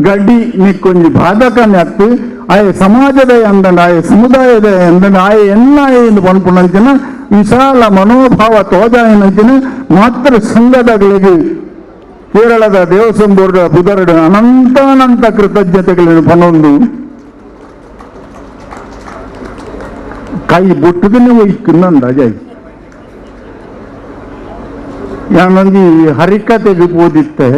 ಗಡ್ಡಿ ನಿಕ್ಕೊಂಜಿ ಬಾಧಕನೆ ಅತ್ತು ಆಯ ಸಮಾಜದ ಅಂದಂಡ ಆಯ ಸಮುದಾಯದ ಅಂದಂಡ ಆಯ ಎನ್ನಾಯ ಎಂದು ಪನ್ಪುನಂಚಿನ ವಿಶಾಲ ಮನೋಭಾವ ತೋಜಾಯನಂಚಿನ ಮಾತ್ರ ಸಂಘದಗಳಿಗೆ ಕೇರಳದ ದೇವಸ್ವಂ ಬೋರ್ಡ್ ಪುದರಡು ಅನಂತಾನಂತ ಕೃತಜ್ಞತೆಗಳನ್ನು ಪನೊಂದು ಕೈ ಬೊಟ್ಟುದನ್ನೇ ಒಯ್ಕುಂದ ಅಜಯ್ ಯಾನೊಂಜಿ ಹರಿಕತೆಗೆ ಪೋದಿತ್ತೆ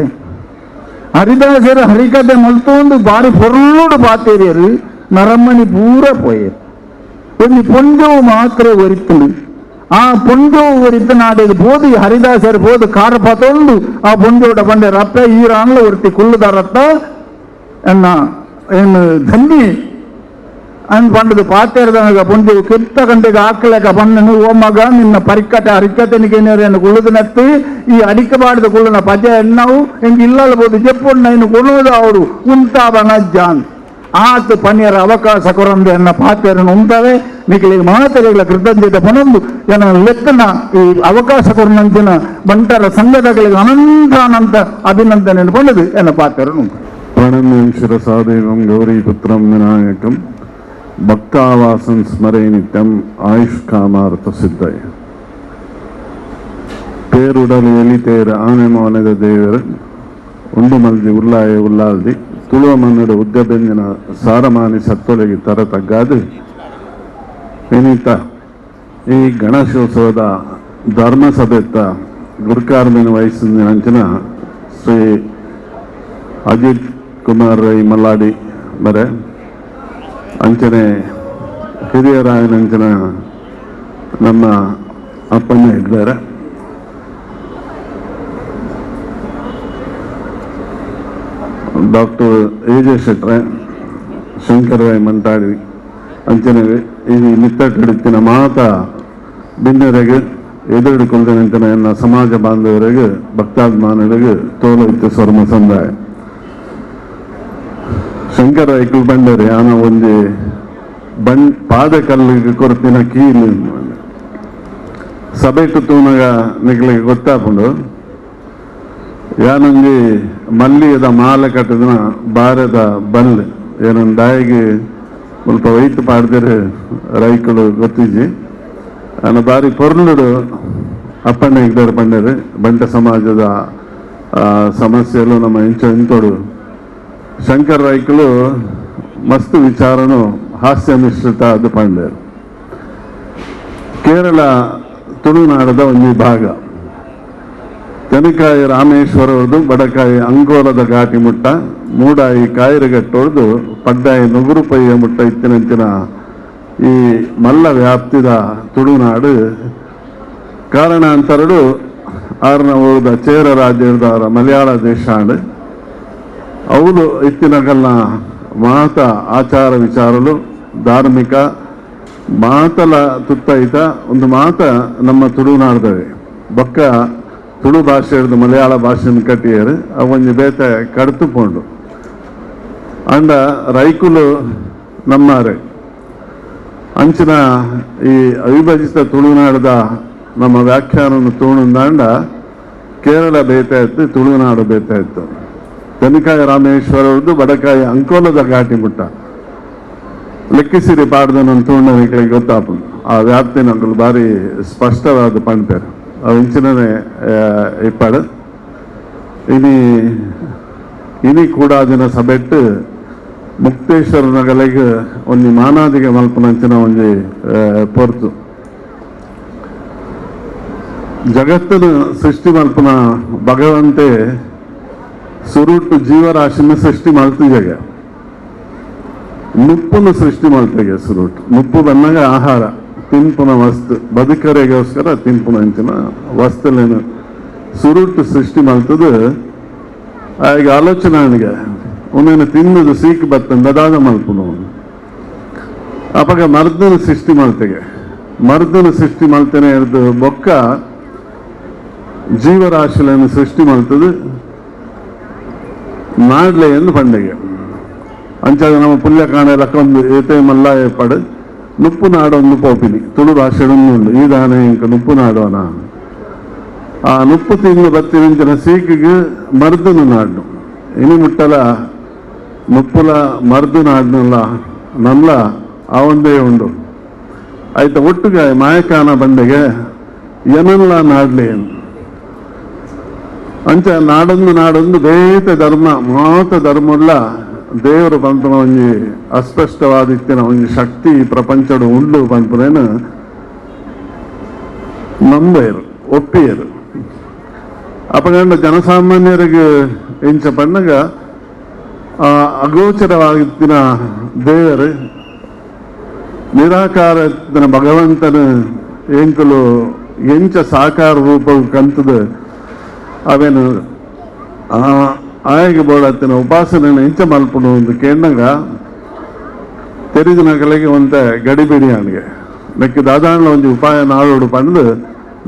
ಹರಿದಾಸರು ಹರಿಕತೆ ಮಲ್ತೊಂದು ಬಾರಿ ಪೊರ್ಲುಡು ಪಾತೇರಿಯರು ನರಮಣಿ ಪೂರ ಪೋಯರು ಒಂಜಿ ಪೊಂಜವು ಮಾತ್ರ ಒರಿತ್ತುಂಡು ಆ ಪೊಂಜವು ಒರಿತ್ತು ನಾಡೆಗೆ ಪೋದು ಹರಿದಾಸರು ಪೋದು ಕಾರ ಪತೊಂದು ಆ ಪೊಂಜೋಡ ಪಂಡೆ ರಪ್ಪ ಈರಾನ್ಲ ಒರ್ತಿ ಕುಳ್ಳುದಾರತ್ತ ಎನ್ನ ಏನು ಧನ್ಯ ಅಂದ್ ಪಂಡದು ಪಾತೇರ್ದನಗ ಪೊಂಜವು ಕಿತ್ತ ಗಂಟೆಗೆ ಹಾಕ್ಲೆಕ ಪಣ್ಣನು ಓ ಮಗ ನಿನ್ನ ಪರಿಕಟೆ ಹರಿಕತೆನಿಗೇನೇನು ಕುಳ್ಳುದು ನತ್ತು ಈ ಅಡಿಕಬಾರ್ದು ಕುಳ್ಳುನ ಪಜೆ ಎನ್ನವು ಎಂಗ್ ಇಲ್ಲಲ್ಬೋದು ಜೆಪ್ಪುಣ್ಣ ಇನ್ನು ಕೊಡುವುದು ಅವರು ಉಂತಾಬನ ಜಾನ್ ಆತು ಪನಿಯರ ಅವಕಾಶ ಕೊರಂದು ಎನ್ನ ಪಾತೇರನ್ನು ಉಂತಾವೆ ನಿಖಲಿಗೆ ಮಾತರೆಗಳ ಕೃತಜ್ಞತೆ ಪನೊಂದು ಎನ್ನ ಲೆಕ್ಕನ ಈ ಅವಕಾಶ ಕೊರನಂಚಿನ ಬಂಟರ ಸಂಘದಗಳಿಗೆ ಅನಂತ ಅನಂತ ಅಭಿನಂದನೆ ಪಂಡದು ಎನ್ನ ಪಾತೇರನ್ನು ಉಂಟು. ಪ್ರಣಮ್ಯಂ ಶಿರಸಾದೇವಂ ಗೌರೀಪುತ್ರಂ ವಿನಾಯಕಂ ಭಕ್ತಾವಾಸಂ ಸ್ಮರೇ ನಿತ್ಯಂ ಆಯುಷ್ ಕಾಮಾರ್ಥ ಸಿದ್ಧಯ. ಪೇರುಡಲು ಎಲಿತೇರು ಆನೆ ಮೋನೆದ ದೇವರು ಉಂಡು ಮಲ್ದಿ ಉಲ್ಲಾಯ ಉಲ್ಲಾಲ್ದಿ ತುಳುವ ಮನ್ನಡ ಉದ್ಯಬೆಂದಿನ ಸಾರಮಾನಿ ಸತ್ತೊಳಗೆ ತರ ತಗ್ಗಾದು ಏನಿತ ಈ ಗಣೇಶೋತ್ಸವದ ಧರ್ಮಸಭೆತ್ತ ಗುರುಕಾರ್ಮಿನ ವಹಿಸಿದ ಅಂಚಿನ ಶ್ರೀ ಅಜಿತ್ ಕುಮಾರ್ ರೈ ಮಲ್ಲಾಡಿ ಬರೆ ಅಂಚನೆ ಹಿರಿಯರಾಯನಂಚಿನ ನಮ್ಮ ಅಪ್ಪಣ್ಣ ಇದ್ದಾರೆ. Doctor A J ಶೆಟ್ರೆ Shankara Rai ಮಂಟಾಡಿ ಅಂಚನೆ ಈ ಮಿತ್ತಟ್ಟಿನ ಮಾತ ಬಿನ್ನರೆಗೆ ಎದುರಿಡಿಕೊಳ್ಳಂಚಿನ ಎನ್ನ ಸಮಾಜ ಬಾಂಧವರಿಗೆ ಭಕ್ತಾಭಿಮಾನರಿಗೆ ತೋಲೈತೆ ಸ್ವರ್ಮ ಸಂದಾಯ. ಶಂಕರ ಐಕಲ್ ಬಂಡರೆ ಆನ ಒಂಜಿ ಬಣ್ ಪಾದ ಕಲ್ಲಿಗೆ ಕೊರತಿನ ಕೀಲು ಸಭೆಟು ತೂನಗ ನಿಕ್ಲಿಗೆ ಗೊತ್ತಾಪುಂಡು ಯಾನೊಂಜಿ ಮಲ್ಲಿಯದ ಮಾಲೆ ಕಟ್ಟದಿನ ಬಾರದ ಬಲ್ ಏನೊಂದು ದಾಯಿಗೆ ಸ್ವಲ್ಪ ವೈತ್ ಪಾಡ್ದಿರು ರೈಕುಲು ಗೊತ್ತಿಜ್ಜಿ ಆನ ಬಾರಿ ಪೊರ್ಲುಡು ಅಪ್ಪಣ್ಣ ಇದ್ದಾರು ಬಂಡರು ಬಂಟ ಸಮಾಜದ ಸಮಸ್ಯೆಲು ನಮ್ಮ ಇಂಚ ಇಂತೋಡು ಶಂಕರ್ ರೈಕುಲು ಮಸ್ತ್ ವಿಚಾರನು ಹಾಸ್ಯ ಮಿಶ್ರಿತ ಅದು ಪಂಡರು. ಕೇರಳ ತುಳುನಾಡದ ಒಂದು ಭಾಗ ತೆನಕಾಯಿ ರಾಮೇಶ್ವರವ್ರದ್ದು ಬಡಕಾಯಿ ಅಂಗೋಲದ ಘಾಟಿ ಮುಟ್ಟ ಮೂಡಾಯಿ ಕಾಯಿರಗಟ್ಟೋರ್ದು ಪಡ್ಡಾಯಿ ನುಗುರುಪಯ್ಯ ಮುಟ್ಟ ಇತ್ತಿನಂಚಿನ ಈ ಮಲ್ಲ ವ್ಯಾಪ್ತಿದ ತುಳುನಾಡು ಕಾರಣಾಂತರಡು ಆರನ ಊರ್ದ ಚೇರ ರಾಜ್ಯದ ಮಲಯಾಳ ದೇಶಾಂಡು ಅವರು ಇತ್ತಿನಗಲ್ನ ಮಾತ ಆಚಾರ ವಿಚಾರಲು ಧಾರ್ಮಿಕ ಮಾತಲ ತುತ್ತೈತ ಒಂದು ಮಾತ ನಮ್ಮ ತುಳುನಾಡ್ದವೆ ಬೊಕ್ಕ Tulu ಭಾಷೆ ಮಲಯಾಳ ಭಾಷೆಯನ್ನು ಕಟ್ಟಿಯಾರು ಅವು ಬೇತೆ ಕಡ್ತು ಪೋಂಡು ಅಂಡ ರೈಕುಲು ನಮ್ಮಾರೆ ಅಂಚಿನ ಈ ಅವಿಭಜಿತ ತುಳುನಾಡದ ನಮ್ಮ ವ್ಯಾಖ್ಯಾನವನ್ನು ತೋಣುಂದಾಂಡ ಕೇರಳ ಬೇತೆ ಇತ್ತು, ತುಳುನಾಡು ಬೇತೆ ಇತ್ತು. ತೆನಕಾಯಿ ರಾಮೇಶ್ವರದ್ದು ಬಡಕಾಯಿ ಅಂಕೋಲದ ಘಾಟಿ ಮುಟ್ಟ ಲೆಕ್ಕಿಸಿರಿ ಪಾಡ್ದನ ತೋಂಡ ಗೊತ್ತಾಪುಂಡು. ಆ ವ್ಯಾಪ್ತಿ ನಕಲು ಭಾರಿ ಸ್ಪಷ್ಟವಾದ ಪಣ್ಪೇರು ಅವು ಇಂಚಿನನೇ ಇಪ್ಪಾಡು. ಇನಿ ಇನಿ ಕೂಡ ದಿನ ಸಭೆಟ್ಟು ಮುಕ್ತೇಶ್ವರ ನಗಲೆಗೆ ಒಂಜಿ ಮಾನಾದಿಗೆ ಮಲ್ಪನಂಚಿನ ಒಂಜಿ ಪೊರ್ತು. ಜಗತ್ತನ್ನು ಸೃಷ್ಟಿ ಮಲ್ಪನ ಭಗವಂತೆ ಸುರುಟು ಜೀವರಾಶಿನ ಸೃಷ್ಟಿ ಮಲ್ತಿಜಗ ಮುಪ್ಪನ್ನು ಸೃಷ್ಟಿ ಮಲ್ತಿಗೆ ಸುರುಟು ಮುಪ್ಪು ಬಂದಾಗ ಆಹಾರ ತಿನ್ಪುನ ವಸ್ತು ಬದುಕರೆಗೋಸ್ಕರ ತಿನ್ಪುನ ಅಂಚಿನ ವಸ್ತುಲೇನು ಸುರುಟು ಸೃಷ್ಟಿ ಮಲ್ತದು. ಈಗ ಆಲೋಚನೆ ನನಗೆ ಒಂದೇನು ತಿನ್ನದು ಸೀಕ್ ಬತ್ತಂದ ದಾದ ಮಲ್ಪುನು ಅಪಗ ಮರ್ದನ ಸೃಷ್ಟಿ ಮಲ್ತೆಗೆ ಮರ್ದನ ಸೃಷ್ಟಿ ಮಲ್ತೇನೆ ಹಿಡ್ದು ಬೊಕ್ಕ ಜೀವರಾಶಿಗಳನ್ನು ಸೃಷ್ಟಿ ಮಾಡ್ತದೆ ನಾಡ್ಲೆ ಎಂದು ಪಂಡಿಗೆ. ಅಂಚಾದ ನಮ್ಮ ಪುಲ್ಯ ಕಾಣೆ ಲಕ್ಕೊಂದು ಏತೆ ಮಲ್ಲ ಏರ್ಪಾಡು ನುಪ್ಪು ನಾಡೊಂದು ಪೋಪಿನಿ ತುಳು ಭಾಷೆ ಉಂಡು ಈ ದಾನೆ ಇಂಕ ನುಪ್ಪು ನಾಡೋಣ. ಆ ನುಪ್ಪು ತಿಂದು ಬತ್ತಿನ ಸೀಕಿಗೆ ಮರ್ದನು ನಾಡ್ನು ಇನಿ ಮುಟ್ಟಲ ನುಪ್ಪುಲ ಮರ್ದು ನಾಡ್ನಲ್ಲ ನಲ್ಲ ಆ ಒಂದೇ ಉಂಡು. ಆಯ್ತ ಒಟ್ಟುಗೆ ಮಾಯಕಾನ ಬಂಡೆಗೆ ಎನಲ್ಲ ನಾಡ್ಲಿ ಅಂಚ ನಾಡೊಂದು ನಾಡೊಂದು ಬೇತೆ ಧರ್ಮ ಮಾತ ಧರ್ಮಲ್ಲ ದೇವರು ಪಂಪನ ಒಂಜಿ ಅಸ್ಪಷ್ಟವಾದ ಇತ್ತಿನ ಒಂಜಿ ಶಕ್ತಿ ಪ್ರಪಂಚಡು ಉಂಡು ಪಂಪನೇನು ನಂಬೆಯರು ಒಪ್ಪಿಯರು. ಅಪಗಂಡ ಜನಸಾಮಾನ್ಯರಿಗೆ ಇಂಚ ಪಣ್ಣಗ ಆ ಅಗೋಚರವಾಗಿತ್ತಿನ ದೇವರು ನಿರಾಕಾರ ಭಗವಂತನ ಎಂಕಲು ಎಂಚ ಸಾಕಾರ ರೂಪವು ಕಂತದ ಅವೇನು ಆಯಗೆ ಬೋಡತ್ತಿನ ಉಪಾಸನೆ ಎಂಚ ಮಲ್ಪುನು ಒಂದು ಕೇಂಡಂಗ ತೆರಿದ ನಗಲಿಗೆ ಒಂತ ಗಡಿಬಿಡಿ ಅಣಿಗೆ ನೆಕ್ಕೆ ದಾದಾಂಡ್ಲ ಒಂಜಿ ಉಪಾಯ ನಾಡೋಡು ಪಂದು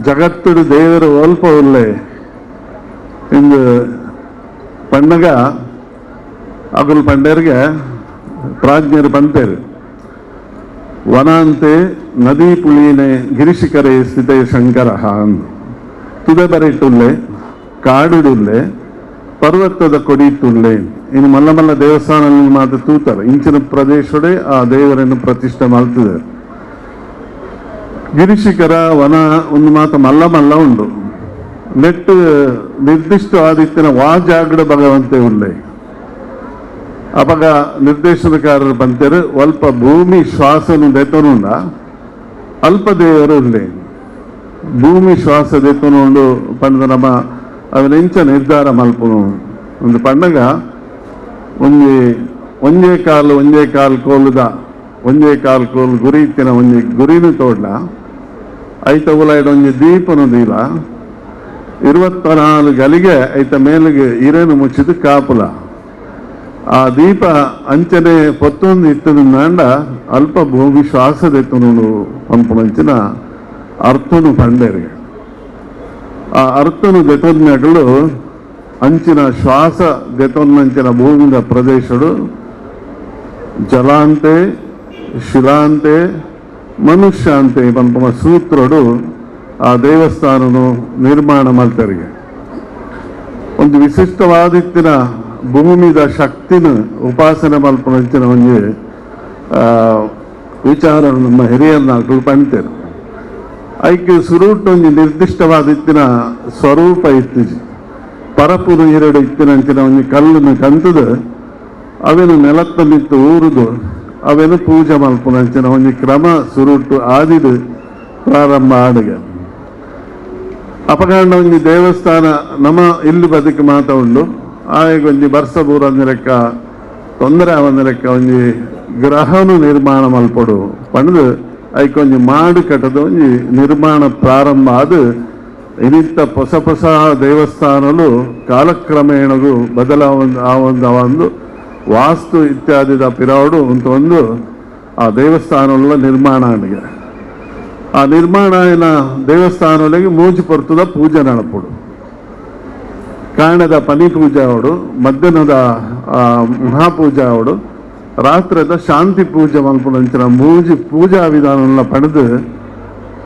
ಜಗತ್ತುಡು ದೇವರು ಒಲ್ಪ ಉಲ್ಲೆ ಇಂದು ಪಣ್ಣಗ ಅಗುಲ್ ಪಂಡೇರಿಗೆ ಪ್ರಾಜ್ಞರು ಪಂತೇರು ವನಾಂತೆ ನದಿ ಪುಳಿನೆ ಗಿರಿಶಿಖರೆ ಸ್ಥಿತ ಶಂಕರ ಅಂದು ತುದೆ ಬರಿಟ್ಟುಲ್ಲೆ ಕಾಡುಡುಲ್ಲೆ ಪರ್ವತದ ಕೊಡಿಟ್ಟುಲ್ಲೆ ಇನ್ನು ಮಲ್ಲ ಮಲ್ಲ ದೇವಸ್ಥಾನ ಮಾತ್ರ ತೂತಾರೆ ಇಂಚಿನ ಪ್ರದೇಶಡೆ ಆ ದೇವರನ್ನು ಪ್ರತಿಷ್ಠೆ ಮಾಡ್ತಿದ್ದಾರೆ. ಗಿರಿಶಿಖರ ವನ ಒಂದು ಮಾತು ಮಲ್ಲ ಮಲ್ಲ ಉಂಡು ನೆಟ್ಟು ನಿರ್ದಿಷ್ಟವಾದಿತ್ತಿನ ವಾಜಾಗಡ ಭಗವಂತೆ ಉಲ್ಲೆ. ಅಪಗ ನಿರ್ದೇಶನಕಾರರು ಬಂತೇರು ಅಲ್ಪ ಭೂಮಿ ಶ್ವಾಸನು ದೆತನುಂಡ ಅಲ್ಪ ದೇವರು ಉಲ್ಲೆ ಭೂಮಿ ಶ್ವಾಸ ದೆತನುಂಡು ಪಂಡ ನಮ್ಮ ಅವನ ಇಂಚ ನಿರ್ಧಾರ ಮಲ್ಪುನು ಒಂದು ಪಂಡಗ ಒಂಜಿ ಒಂಜೇ ಕಾಲು ಒಂಜೇ ಕಾಲು ಕೋಲುದ ಒಂಜೇ ಕಾಲು ಕೋಲು ಗುರಿ ಇತ್ತಿನ ಒಂಜಿ ಗುರಿನು ತೋಡ್ಲ ಐತ ಉಲಾಯ್ಡ ಒಂಜಿ ದೀಪನು ದೀಲ 24 ಗಲಿಗೆ ಐತ ಮೇಲಿಗೆ ಇರೇನು ಮುಚ್ಚಿದು ಕಾಪುಲ ಆ ದೀಪ ಅಂಚನೆ ಪೊತ್ತೊಂದು ಇತ್ತದಂಡ ಅಲ್ಪ ಭೂಮಿ ಶ್ವಾಸದೆತ್ತನು ಪಂಪುನಂಚಿನ ಅರ್ಥನು ಪಂಡೇರಿಗೆ. ಆ ಅರ್ಥನು ದೆತೊಂದ್ನಗಳು ಅಂಚಿನ ಶ್ವಾಸ ದೆತೊಂದಂಚಿನ ಭೂಮಿದ ಪ್ರದೇಶಡು ಜಲಾಂತೆ ಶಿಲಾಂತೆ ಮನುಷ್ಯಾಂತೆ ಪಂಪನ ಸೂತ್ರಡು ಆ ದೇವಸ್ಥಾನನು ನಿರ್ಮಾಣ ಮಾಡ್ತಾರಿಗೆ. ಒಂದು ವಿಶಿಷ್ಟವಾದಿತ್ತಿನ ಭೂಮಿದ ಶಕ್ತಿನ ಉಪಾಸನೆ ಮಲ್ಪನಂಚಿನ ಒಂಜಿ ವಿಚಾರ ನಮ್ಮ ಹಿರಿಯನ್ನ ಪಂತೇರು. ಐಕೆ ಸುರೂಟ್ ಒಂಜಿ ನಿರ್ದಿಷ್ಟವಾದ ಇತ್ತಿನ ಸ್ವರೂಪ ಇತ್ತೀಚೆ ಪರಪುರು ಎರಡು ಇತ್ತಿನಂಚಿನ ಒಂಜಿ ಕಲ್ಲನ್ನು ಕಂತದ ಅವೇನು ನೆಲತ್ತ ನಿಂತು ಊರುದು ಅವೇನು ಪೂಜೆ ಮಲ್ಪುನಂಚಿನ ಒಂಜಿ ಕ್ರಮ ಸುರುಟು ಆದಿದು ಪ್ರಾರಂಭ ಆಡುಗೆ. ಅಪಗಂಡ ಒಂಜಿ ದೇವಸ್ಥಾನ ನಮ್ಮ ಇಲ್ಲಿ ಬದುಕು ಮಾತ ಉಂಡು ಆಯಗ ಒಂಜಿ ಬರ್ಸ ಬೂರಂದಿರಕ್ಕ ತೊಂದರೆ ಅವಂದಿರಕ್ಕ ಒಂಜಿ ಗ್ರಹನು ನಿರ್ಮಾಣ ಮಲ್ಪೊಡು ಪಂಡ್ದು ಐಕೊಂಜಿ ಮಾಡು ಕಟ್ಟದ ಒಂಜಿ ನಿರ್ಮಾಣ ಪ್ರಾರಂಭ ಆದ ಇನ್ನಿತ್ತ ಹೊಸ ಹೊಸ ದೇವಸ್ಥಾನಲು ಕಾಲಕ್ರಮೇಣಗೂ ಬದಲಾವೊಂದು ವಾಸ್ತು ಇತ್ಯಾದಿದ ಪಿರಾವಡು ಅಂತ ಒಂದು ಆ ದೇವಸ್ಥಾನಗಳ ನಿರ್ಮಾಣ ಆಗಿದೆ. ಆ ನಿರ್ಮಾಣ ಏನ ದೇವಸ್ಥಾನಗಳಿಗೆ ಮೂಜಿ ಪೊರ್ತುದ ಪೂಜೆ ನಡಪುಡು. ಕಾಣದ ಪನಿ ಪೂಜೆ ಅವಡು, ಮಧ್ಯಾಹ್ನದ ಮಹಾಪೂಜೆ ಅವಡು, ರಾತ್ರಿದ ಶಾಂತಿ ಪೂಜೆ ಮಲ್ಪುನಂಚಿನ ಮೂಜಿ ಪೂಜಾ ವಿಧಾನ ಪಡೆದು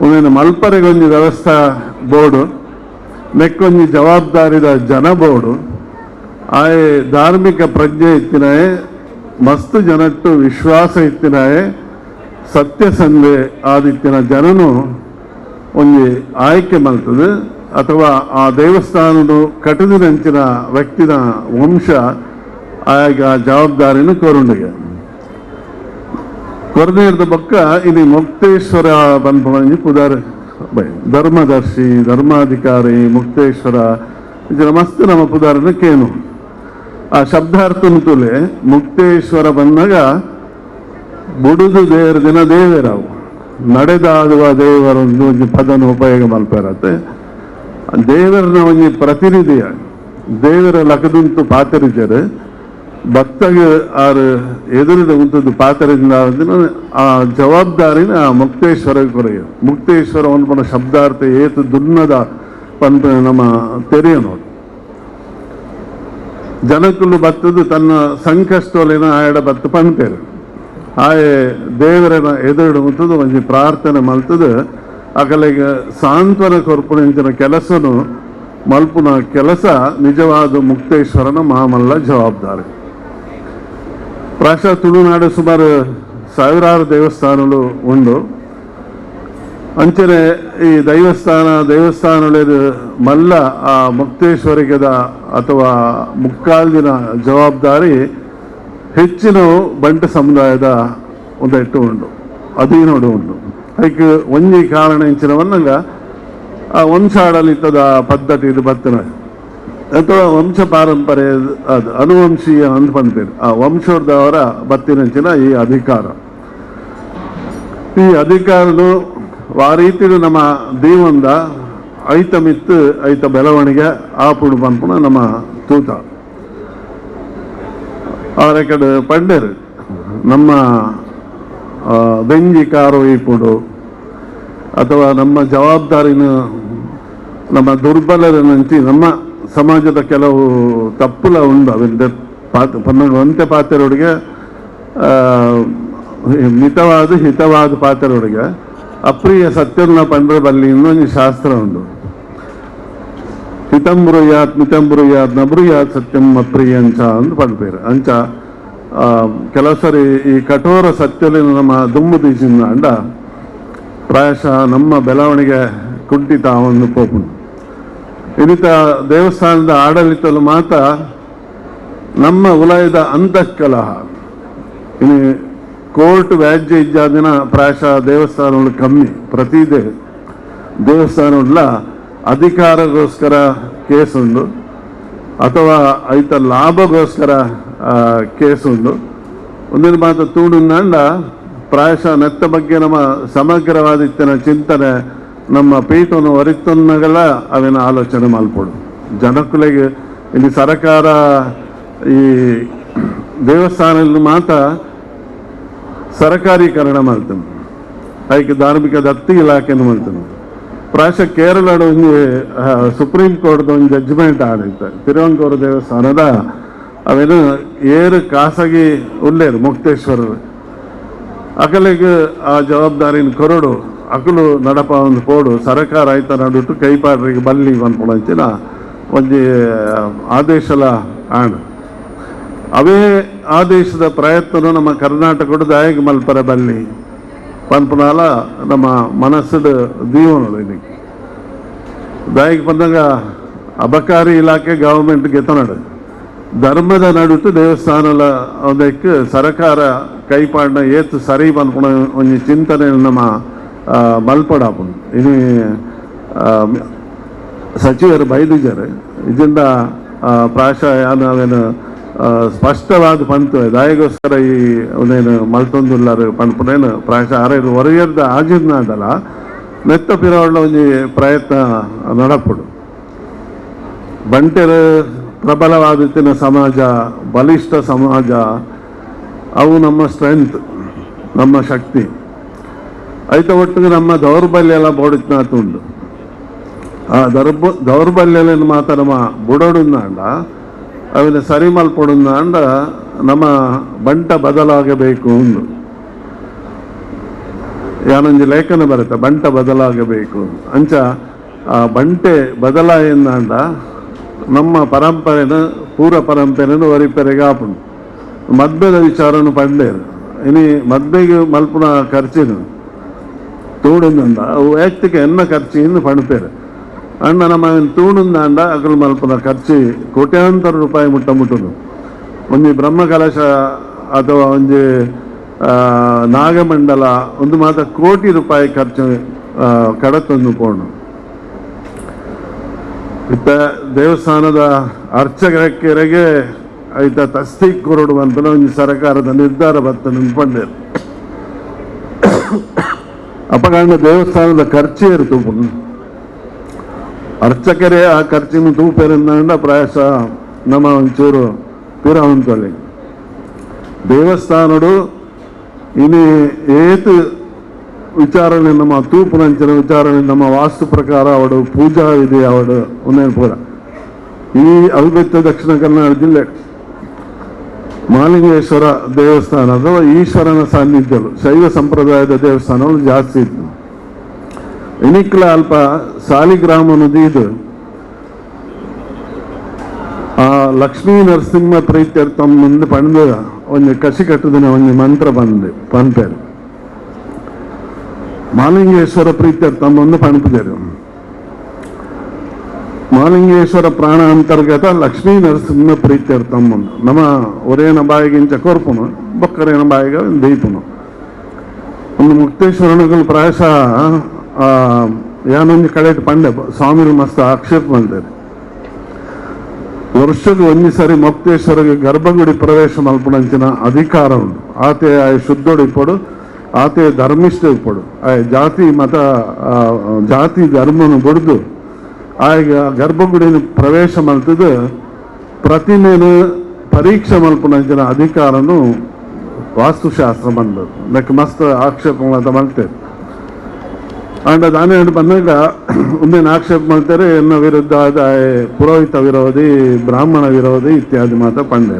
ಒಂದೇನು ಮಲ್ಪರೆಗೊಂಜಿ ವ್ಯವಸ್ಥಾ ಬೋರ್ಡು, ನೆಕ್ಕೊಂಜಿ ಜವಾಬ್ದಾರಿದ ಜನ ಬೋರ್ಡು. ಆಯೆ ಧಾರ್ಮಿಕ ಪ್ರಜ್ಞೆ ಇತ್ತಿನಾಯೆ, ಮಸ್ತ್ ಜನಟ್ಟು ವಿಶ್ವಾಸ ಇತ್ತಿನಾಯೆ, ಸತ್ಯಸಂಧೆ ಆದಿತ್ತಿನ ಜನನು ಒಂಜಿ ಆಯ್ಕೆ ಮಲ್ತದೆ ಅಥವಾ ಆ ದೇವಸ್ಥಾನದ ಕಟದಿನಂಚಿನ ವ್ಯಕ್ತಿನ ವಂಶ ಆಗ ಜವಾಬ್ದಾರಿನ ಕೋರುಂಡಿಗೆ ಕೊರನೇರ್ದ ಬೊಕ್ಕ ಇಲ್ಲಿ ಮುಕ್ತೇಶ್ವರ ಪನ್ಪುನಂಜಿ ಪುದರ್ ಧರ್ಮದರ್ಶಿ, ಧರ್ಮಾಧಿಕಾರಿ, ಮುಕ್ತೇಶ್ವರ ಇದರ ಮಸ್ತ್ ನಮ್ಮ ಪುದಾರನ ಕೇನು ಆ ಶಬ್ದಾರ್ಥನ ತುಲೆ ಮುಕ್ತೇಶ್ವರ ಬಂದಾಗ ಬುಡುದು ದೇವರ ದಿನ ದೇವರಾವು ನಡೆದಾಡುವ ದೇವರೊಂದು ಒಂಜಿ ಪದನ ಉಪಯೋಗ ಮಲ್ಪರತ್ತೆ. ದೇವರನ ಒಂಜಿ ಪ್ರತಿನಿಧಿಯ ದೇವರ ಲಕದುಂಟು ಪಾತರಿಜರು ಭಕ್ತಗೆ ಆರು ಎದುರಿದ ಉಂಟದ್ದು ಪಾತರಿಂದ ಆ ಜವಾಬ್ದಾರಿನ ಮುಕ್ತೇಶ್ವರ ಕೊರೆಯ. ಮುಕ್ತೇಶ್ವರ ಅನ್ಪನ ಶಬ್ದಾರ್ಥ ಏತು ದುನ್ನದ ಪಂಪ ನಮ್ಮ ತೆರೆಯ ನೋಡು. ಜನಕುಲು ಬತ್ತದು ತನ್ನ ಸಂಕಷ್ಟೋಲಿನ ಆಯಡ ಬತ್ತು ಪಂಪೇರು ಆಯೆ ದೇವರನ ಎದುರು ಉಂಟದು ಒಂಜಿ ಪ್ರಾರ್ಥನೆ ಮಲ್ತದು ಅಕಲೆಗೆ ಸಾಂತ್ವನ ಕೊರ್ಪುನಂಚಿನ ಕೆಲಸನು ಮಲ್ಪುನ ಕೆಲಸ ನಿಜವಾದ ಮುಕ್ತೇಶ್ವರನ ಮಹಾಮಲ್ಲ ಜವಾಬ್ದಾರಿ. ಪ್ರಾಶಃ ತುಳುನಾಡು ಸುಮಾರು ಸಾವಿರಾರು ದೇವಸ್ಥಾನಗಳು ಉಂಡು. ಅಂಚನೆ ಈ ದೇವಸ್ಥಾನಗಳು ಮಲ್ಲ ಆ ಮುಕ್ತೇಶ್ವರಿಗದ ಅಥವಾ ಮುಕ್ಕಾಲ್ದಿನ ಜವಾಬ್ದಾರಿ ಹೆಚ್ಚಿನ ಬಂಟ ಸಮುದಾಯದ ಒಂದೆಟ್ಟು ಉಂಡು, ಅಧೀನೋಡು ಉಂಡು. ಅದಕ್ಕೆ ಒಂಜಿ ಕಾರಣ ಹೆಂಚಿನವನ್ನಂಗ ಆ ವಂಶಾಡಳಿತದ ಪದ್ಧತಿ ಇದು ಬತ್ತನ ಅಥವಾ ವಂಶ ಪಾರಂಪರೆ ಅದು ಅನುವಂಶೀಯ ಅಂತ ಬಂತೇನೆ. ಆ ವಂಶದವರ ಬತ್ತಿನಂಚಿನ ಈ ಅಧಿಕಾರ, ಈ ಅಧಿಕಾರನು ಆ ರೀತಿ ನಮ್ಮ ದೀವಂದ ಐತ ಮಿತ್ತು ಐತ ಬೆಳವಣಿಗೆ ಆಪುಡು ಪನ್ಪುನ ನಮ್ಮ ತೂತ ಅವರ ಕಡೆ ಪಂಡರು ನಮ್ಮ ಬೆಂಜಿ ಕಾರು ಇಪ್ಪುಡು ಅಥವಾ ನಮ್ಮ ಜವಾಬ್ದಾರಿನ ನಮ್ಮ ದುರ್ಬಲರನ್ನಂಚಿ ನಮ್ಮ ಸಮಾಜದ ಕೆಲವು ತಪ್ಪುಲ ಉಂಡು. ಅವೆಲ್ಲ ಪನ್ನೊಂದು ಪಾತ್ರರೊಳಗೆ ಮಿತವಾದ ಹಿತವಾದ ಪಾತ್ರರೊಳಗೆ ಅಪ್ರಿಯ ಸತ್ಯನ ಪಂಡ್ರೆ ಬಲ್ಲಿ ಇನ್ನೊಂದು ಶಾಸ್ತ್ರ ಉಂಟು. ಹಿತಂ ಬ್ರೂಯಾತ್ ಮಿತಂ ಬ್ರೂಯಾತ್ ನ ಬ್ರೂಯಾತ್ ಸತ್ಯಂ ಅಪ್ರಿಯಂಚ ಅಂತ ಪಡ್ಪೇರು. ಅಂಚ ಕೆಲವು ಸರಿ ಈ ಕಠೋರ ಸತ್ಯಲಿನ ನಮ್ಮ ದುಮ್ಮು ದೀಜಿಂದ ಅಂಡ ಪ್ರಾಯಶಃ ನಮ್ಮ ಬೆಳವಣಿಗೆ ಕುಂಠಿತ ಒಂದು ಪೋಪುಂಡು. ಇನ್ನಿತ ದೇವಸ್ಥಾನದ ಆಡಳಿತಲು ಮಾತ್ರ ನಮ್ಮ ಉಲಯದ ಅಂತಃಕಲಹ ಇನ್ನು ಕೋರ್ಟ್ ವ್ಯಾಜ್ಯ ಇದ್ದಾದಿನ ಪ್ರಾಯಶಃ ದೇವಸ್ಥಾನಗಳು ಕಮ್ಮಿ. ಪ್ರತಿ ದೇವಸ್ಥಾನಗಳ ಅಧಿಕಾರಗೋಸ್ಕರ ಕೇಸುಂಡು ಅಥವಾ ಐತ ಲಾಭಗೋಸ್ಕರ ಕೇಸುಂಡು. ಒಂದಿನ ಮಾತ್ರ ತೂಡುಂಡ ಪ್ರಾಯಶಃ ನೆತ್ತ ಬಗ್ಗೆ ನಮ್ಮ ಸಮಗ್ರವಾದಿತ್ತಿನ ಚಿಂತನೆ ನಮ್ಮ ಪೀಠವನ್ನು ಹೊರಿತನ್ನಗಲ ಅವೇನ ಆಲೋಚನೆ ಮಲ್ಪೊಡು. ಜನಕುಲೆಗೆ ಇಲ್ಲಿ ಸರ್ಕಾರ ಈ ದೇವಸ್ಥಾನದಲ್ಲಿ ಮಾತ್ರ ಸರಕಾರೀಕರಣ ಮಾಡ್ತಾನೆ, ಅದಕ್ಕೆ ಧಾರ್ಮಿಕ ದತ್ತಿ ಇಲಾಖೆಯನ್ನು ಮಾಡ್ತಾನೆ. ಪ್ರಾಯಶಃ ಕೇರಳದ ಒಂದು ಸುಪ್ರೀಂ ಕೋರ್ಟ್ದ ಒಂದು ಜಡ್ಜ್ಮೆಂಟ್ ಆಡಿತ್ತು. ತಿರುವಂಕೂರು ದೇವಸ್ಥಾನದ ಅವೇನು ಏರು ಖಾಸಗಿ ಉಲ್ಲೇರು ಮುಕ್ತೇಶ್ವರರು ಅಕಲಿಗೆ ಆ ಜವಾಬ್ದಾರಿನ ಕೊರಡು ಅಕಲು ನಡಪ ಒಂದು ಪೋಡು ಸರಕಾರ ಆಯ್ತ ನಡುಟು ಕೈಪಾಡ್ರಿಗೆ ಬಲ್ಲಿ ಪನ್ಪುನಂಚಿನ ಒಂಜಿ ಆದೇಶಲ ಆಣ. ಅವೇ ಆದೇಶದ ಪ್ರಯತ್ನ ನಮ್ಮ ಕರ್ನಾಟಕದ ದಾಯಕ ಮಲ್ಪರ ಬಲ್ಲಿ ಪನ್ಪುನಾಲ ನಮ್ಮ ಮನಸ್ಸು ದೀವನದು. ಇದಕ್ಕೆ ದಾಯಕ ಬಂದಾಗ ಅಬಕಾರಿ ಇಲಾಖೆ ಗವರ್ಮೆಂಟ್ ಗೆತನಡು ಧರ್ಮದ ನಡುಟು ದೇವಸ್ಥಾನಲ ಅದಕ್ಕೆ ಸರಕಾರ ಕೈಪಾಡಿನ ಏತು ಸರಿ ಪನ್ಪುನ ಒಂಜಿ ಚಿಂತನೆ ನಮ್ಮ ಮಲ್ಪಡಾಪುಂಡು. ಇನಿ ಸಚಿವರು ಬೈದಿದ್ದಾರೆ ಇದರಿಂದ ಪ್ರಾಯಶಃ ನಾವೇನು ಸ್ಪಷ್ಟವಾದ ಪಂತು ದಾಯಿಗೋಸ್ಕರ ಈ ಒಂದೇನು ಮಲ್ತೊಂದುಲ್ಲಾರು ಪನ್ಪುನೇನು ಪ್ರಾಯಶಃ ಆರೇನು ಹೊರಗಿರ್ದ ಆಜಿರ್ನಾಡಲ್ಲ ಮೆತ್ತ ಪಿರವಳ್ಳ ಒಂಜಿ ಪ್ರಯತ್ನ ನಡಪುಡು. ಬಂಟೆರು ಪ್ರಬಲವಾದಿತ್ತಿನ ಸಮಾಜ, ಬಲಿಷ್ಠ ಸಮಾಜ, ಅವು ನಮ್ಮ ಸ್ಟ್ರೆಂತ್, ನಮ್ಮ ಶಕ್ತಿ. ಐತ ಒಟ್ಟಿಗೆ ನಮ್ಮ ದೌರ್ಬಲ್ಯ ಎಲ್ಲ ಬೋಡಿತ್ನಾತುಂಡು. ಆ ದೌರ್ಬಲ್ಯಗಳನ್ನು ಮಾತ್ರ ನಮ್ಮ ಬುಡೋಡುಂದಾಂಡ ಅವಿನ ಸರಿ ಮಲ್ಪೊಡುಂದಾಂಡ ನಮ್ಮ ಬಂಟ ಬದಲಾಗಬೇಕು ಒಂದು ಯಾನೊಂಜಿ ಲೇಖನ ಬರುತ್ತೆ ಬಂಟ ಬದಲಾಗಬೇಕು ಅಂಚ ಆ ಬಂಟೆ ಬದಲಾಯಿಂದಾಂಡ ನಮ್ಮ ಪರಂಪರೆನ ಪೂರ್ವ ಪರಂಪರೆನ ಒರಿಪೆರೆಗೆ ಆಪುಂಡು. ಮದ್ಬೆದ ವಿಚಾರನು ಪಂಡೇರು ಇನಿ ಮದ್ಬೆಗೆ ಮಲ್ಪುನ ಖರ್ಚಿನ ತೂಡುಂದ ಅವು ವೈಯಕ್ತಿಕ ಎನ್ನ ಖರ್ಚು ಇನ್ನು ಪಣಪೇರು ಅಣ್ಣ ನಮ್ಮ ತೂಡುಂದಾಂಡ ಅಗಲು ಮಲ್ಪುನ ಖರ್ಚು ಕೋಟ್ಯಾಂತರ ರೂಪಾಯಿ ಮುಟ್ಟ ಮುಟ್ಟುದು. ಒಂಜಿ ಬ್ರಹ್ಮ ಕಲಶ ಅಥವಾ ಒಂಜಿ ನಾಗಮಂಡಲ ಒಂದು ಮಾತ್ರ ಕೋಟಿ ರೂಪಾಯಿ ಖರ್ಚು ಕಡತೊಂದು ಪೋಣು. ಇತ್ತ ದೇವಸ್ಥಾನದ ಅರ್ಚಕರಿಗೆ ಐತ ತಸ್ತೀಕ್ ಕೊರಡು ಅಂತ ಒಂದು ಸರ್ಕಾರದ ನಿರ್ಧಾರ ಬತ್ತ ನಿಂತ್ಕೊಂಡೇರು. ಅಪಗಾಂಡ ದೇವಸ್ಥಾನದ ಖರ್ಚು ಇರ್ತು ಅರ್ಚಕರೇ ಆ ಖರ್ಚಿನ ತೂಪೇರಂದ ಪ್ರಾಯಶ ನಮ್ಮ ಒಂಚೂರು ಪಿರ ಉಂಟಲ್ಲಿ ದೇವಸ್ಥಾನಡು ಇನಿ ಏತು ವಿಚಾರಣೆ ನಮ್ಮ ತೂಪುನಂಚಿನ ವಿಚಾರಣೆ ನಮ್ಮ ವಾಸ್ತು ಪ್ರಕಾರ ಅವಡು ಪೂಜಾ ವಿಧಿ ಅವಡು ಒಂದೇನು ಪೂರ ಈ ಅವಿಭಕ್ತ ದಕ್ಷಿಣ ಕನ್ನಡ ಜಿಲ್ಲೆ ಮಾಲಿಂಗೇಶ್ವರ ದೇವಸ್ಥಾನ ಅಥವಾ ಈಶ್ವರನ ಸಾನ್ನಿಧ್ಯಗಳು ಶೈವ ಸಂಪ್ರದಾಯದ ದೇವಸ್ಥಾನಗಳು ಜಾಸ್ತಿ ಇತ್ತು. ಇನಿಕ್ಲ ಅಲ್ಪ ಸಾಲಿಗ್ರಾಮನು ದೀದು ಆ ಲಕ್ಷ್ಮೀ ನರಸಿಂಹ ಪ್ರೀತ್ಯರ್ಥಂ ಮುಂದೆ ಪಂಡ ಒಂದು ಕಸಿ ಕಟ್ಟುದಿನ ಒಂದು ಮಂತ್ರ ಬಂದೆ ಪನ್ಪೇರು ಮಾಲಿಂಗೇಶ್ವರ ಪ್ರೀತ್ಯರ್ಥಂ ಒಂದು ಪಣಪುದೇರು. ಮಾಲಿಂಗೇಶ್ವರ ಪ್ರಾಣ ಅಂತರ್ಗತ ಲಕ್ಷ್ಮೀ ನರಸಿಂಹ ಪ್ರೀತ್ಯರ್ಥಂ ನಮ್ಮ ಒರೇನ ಬಾಯಿಗಿಂಚ ಕೊರ್ಪುನು ಬೊಕ್ಕರೇನ ಬಾಯಿಗೆ ದೀಪುನು ಒಂದು ಮುಕ್ತೇಶ್ವರನಗಳು ಪ್ರಾಯಶಃ ಯಾನೊಂದು ಕಡೆಟ್ ಪಂಡೆ ಸ್ವಾಮಿಗಳು ಮಸ್ತ್ ಆಕ್ಷೇಪ ಮಾಡ್ತಾರೆ. ವರ್ಷದ ಒಂಜಿ ಸರಿ ಮುಕ್ತೇಶ್ವರಿಗೆ ಗರ್ಭಗುಡಿ ಪ್ರವೇಶ ಮಲ್ಪುನಂಚಿನ ಅಧಿಕಾರ ಉಂಟು. ಆತೆ ಆಯ ಶುದ್ಧೋಡು ಇಪ್ಪಡು, ಆತೆ ಧರ್ಮಿಷ್ಠ ಇಪ್ಪಡು, ಆಯ ಜಾತಿ ಮತ ಜಾತಿ ಧರ್ಮನು ಬಡ್ದು ಆಗ ಗರ್ಭಗುಡಿನ ಪ್ರವೇಶ ಮಲ್ತದ ಪ್ರತಿಮೇನು ಪರೀಕ್ಷೆ ಮಲ್ಪುನಂಚಿನ ಅಧಿಕಾರನು ವಾಸ್ತುಶಾಸ್ತ್ರ ಬಂದದ್ದು. ಅದಕ್ಕೆ ಮಸ್ತ್ ಆಕ್ಷೇಪ ಮಾತ ಮಾಡ್ತೇವೆ. ಅಂಡ ದಾನೆ ಬಂದಾಗ ಒಂದೇನು ಆಕ್ಷೇಪ ಮಾಡ್ತಾರೆ ಎನ್ನ ವಿರುದ್ಧ ಆದ ಪುರೋಹಿತ ವಿರೋಧಿ, ಬ್ರಾಹ್ಮಣ ವಿರೋಧಿ ಇತ್ಯಾದಿ ಮಾತ ಪಂಡೆ.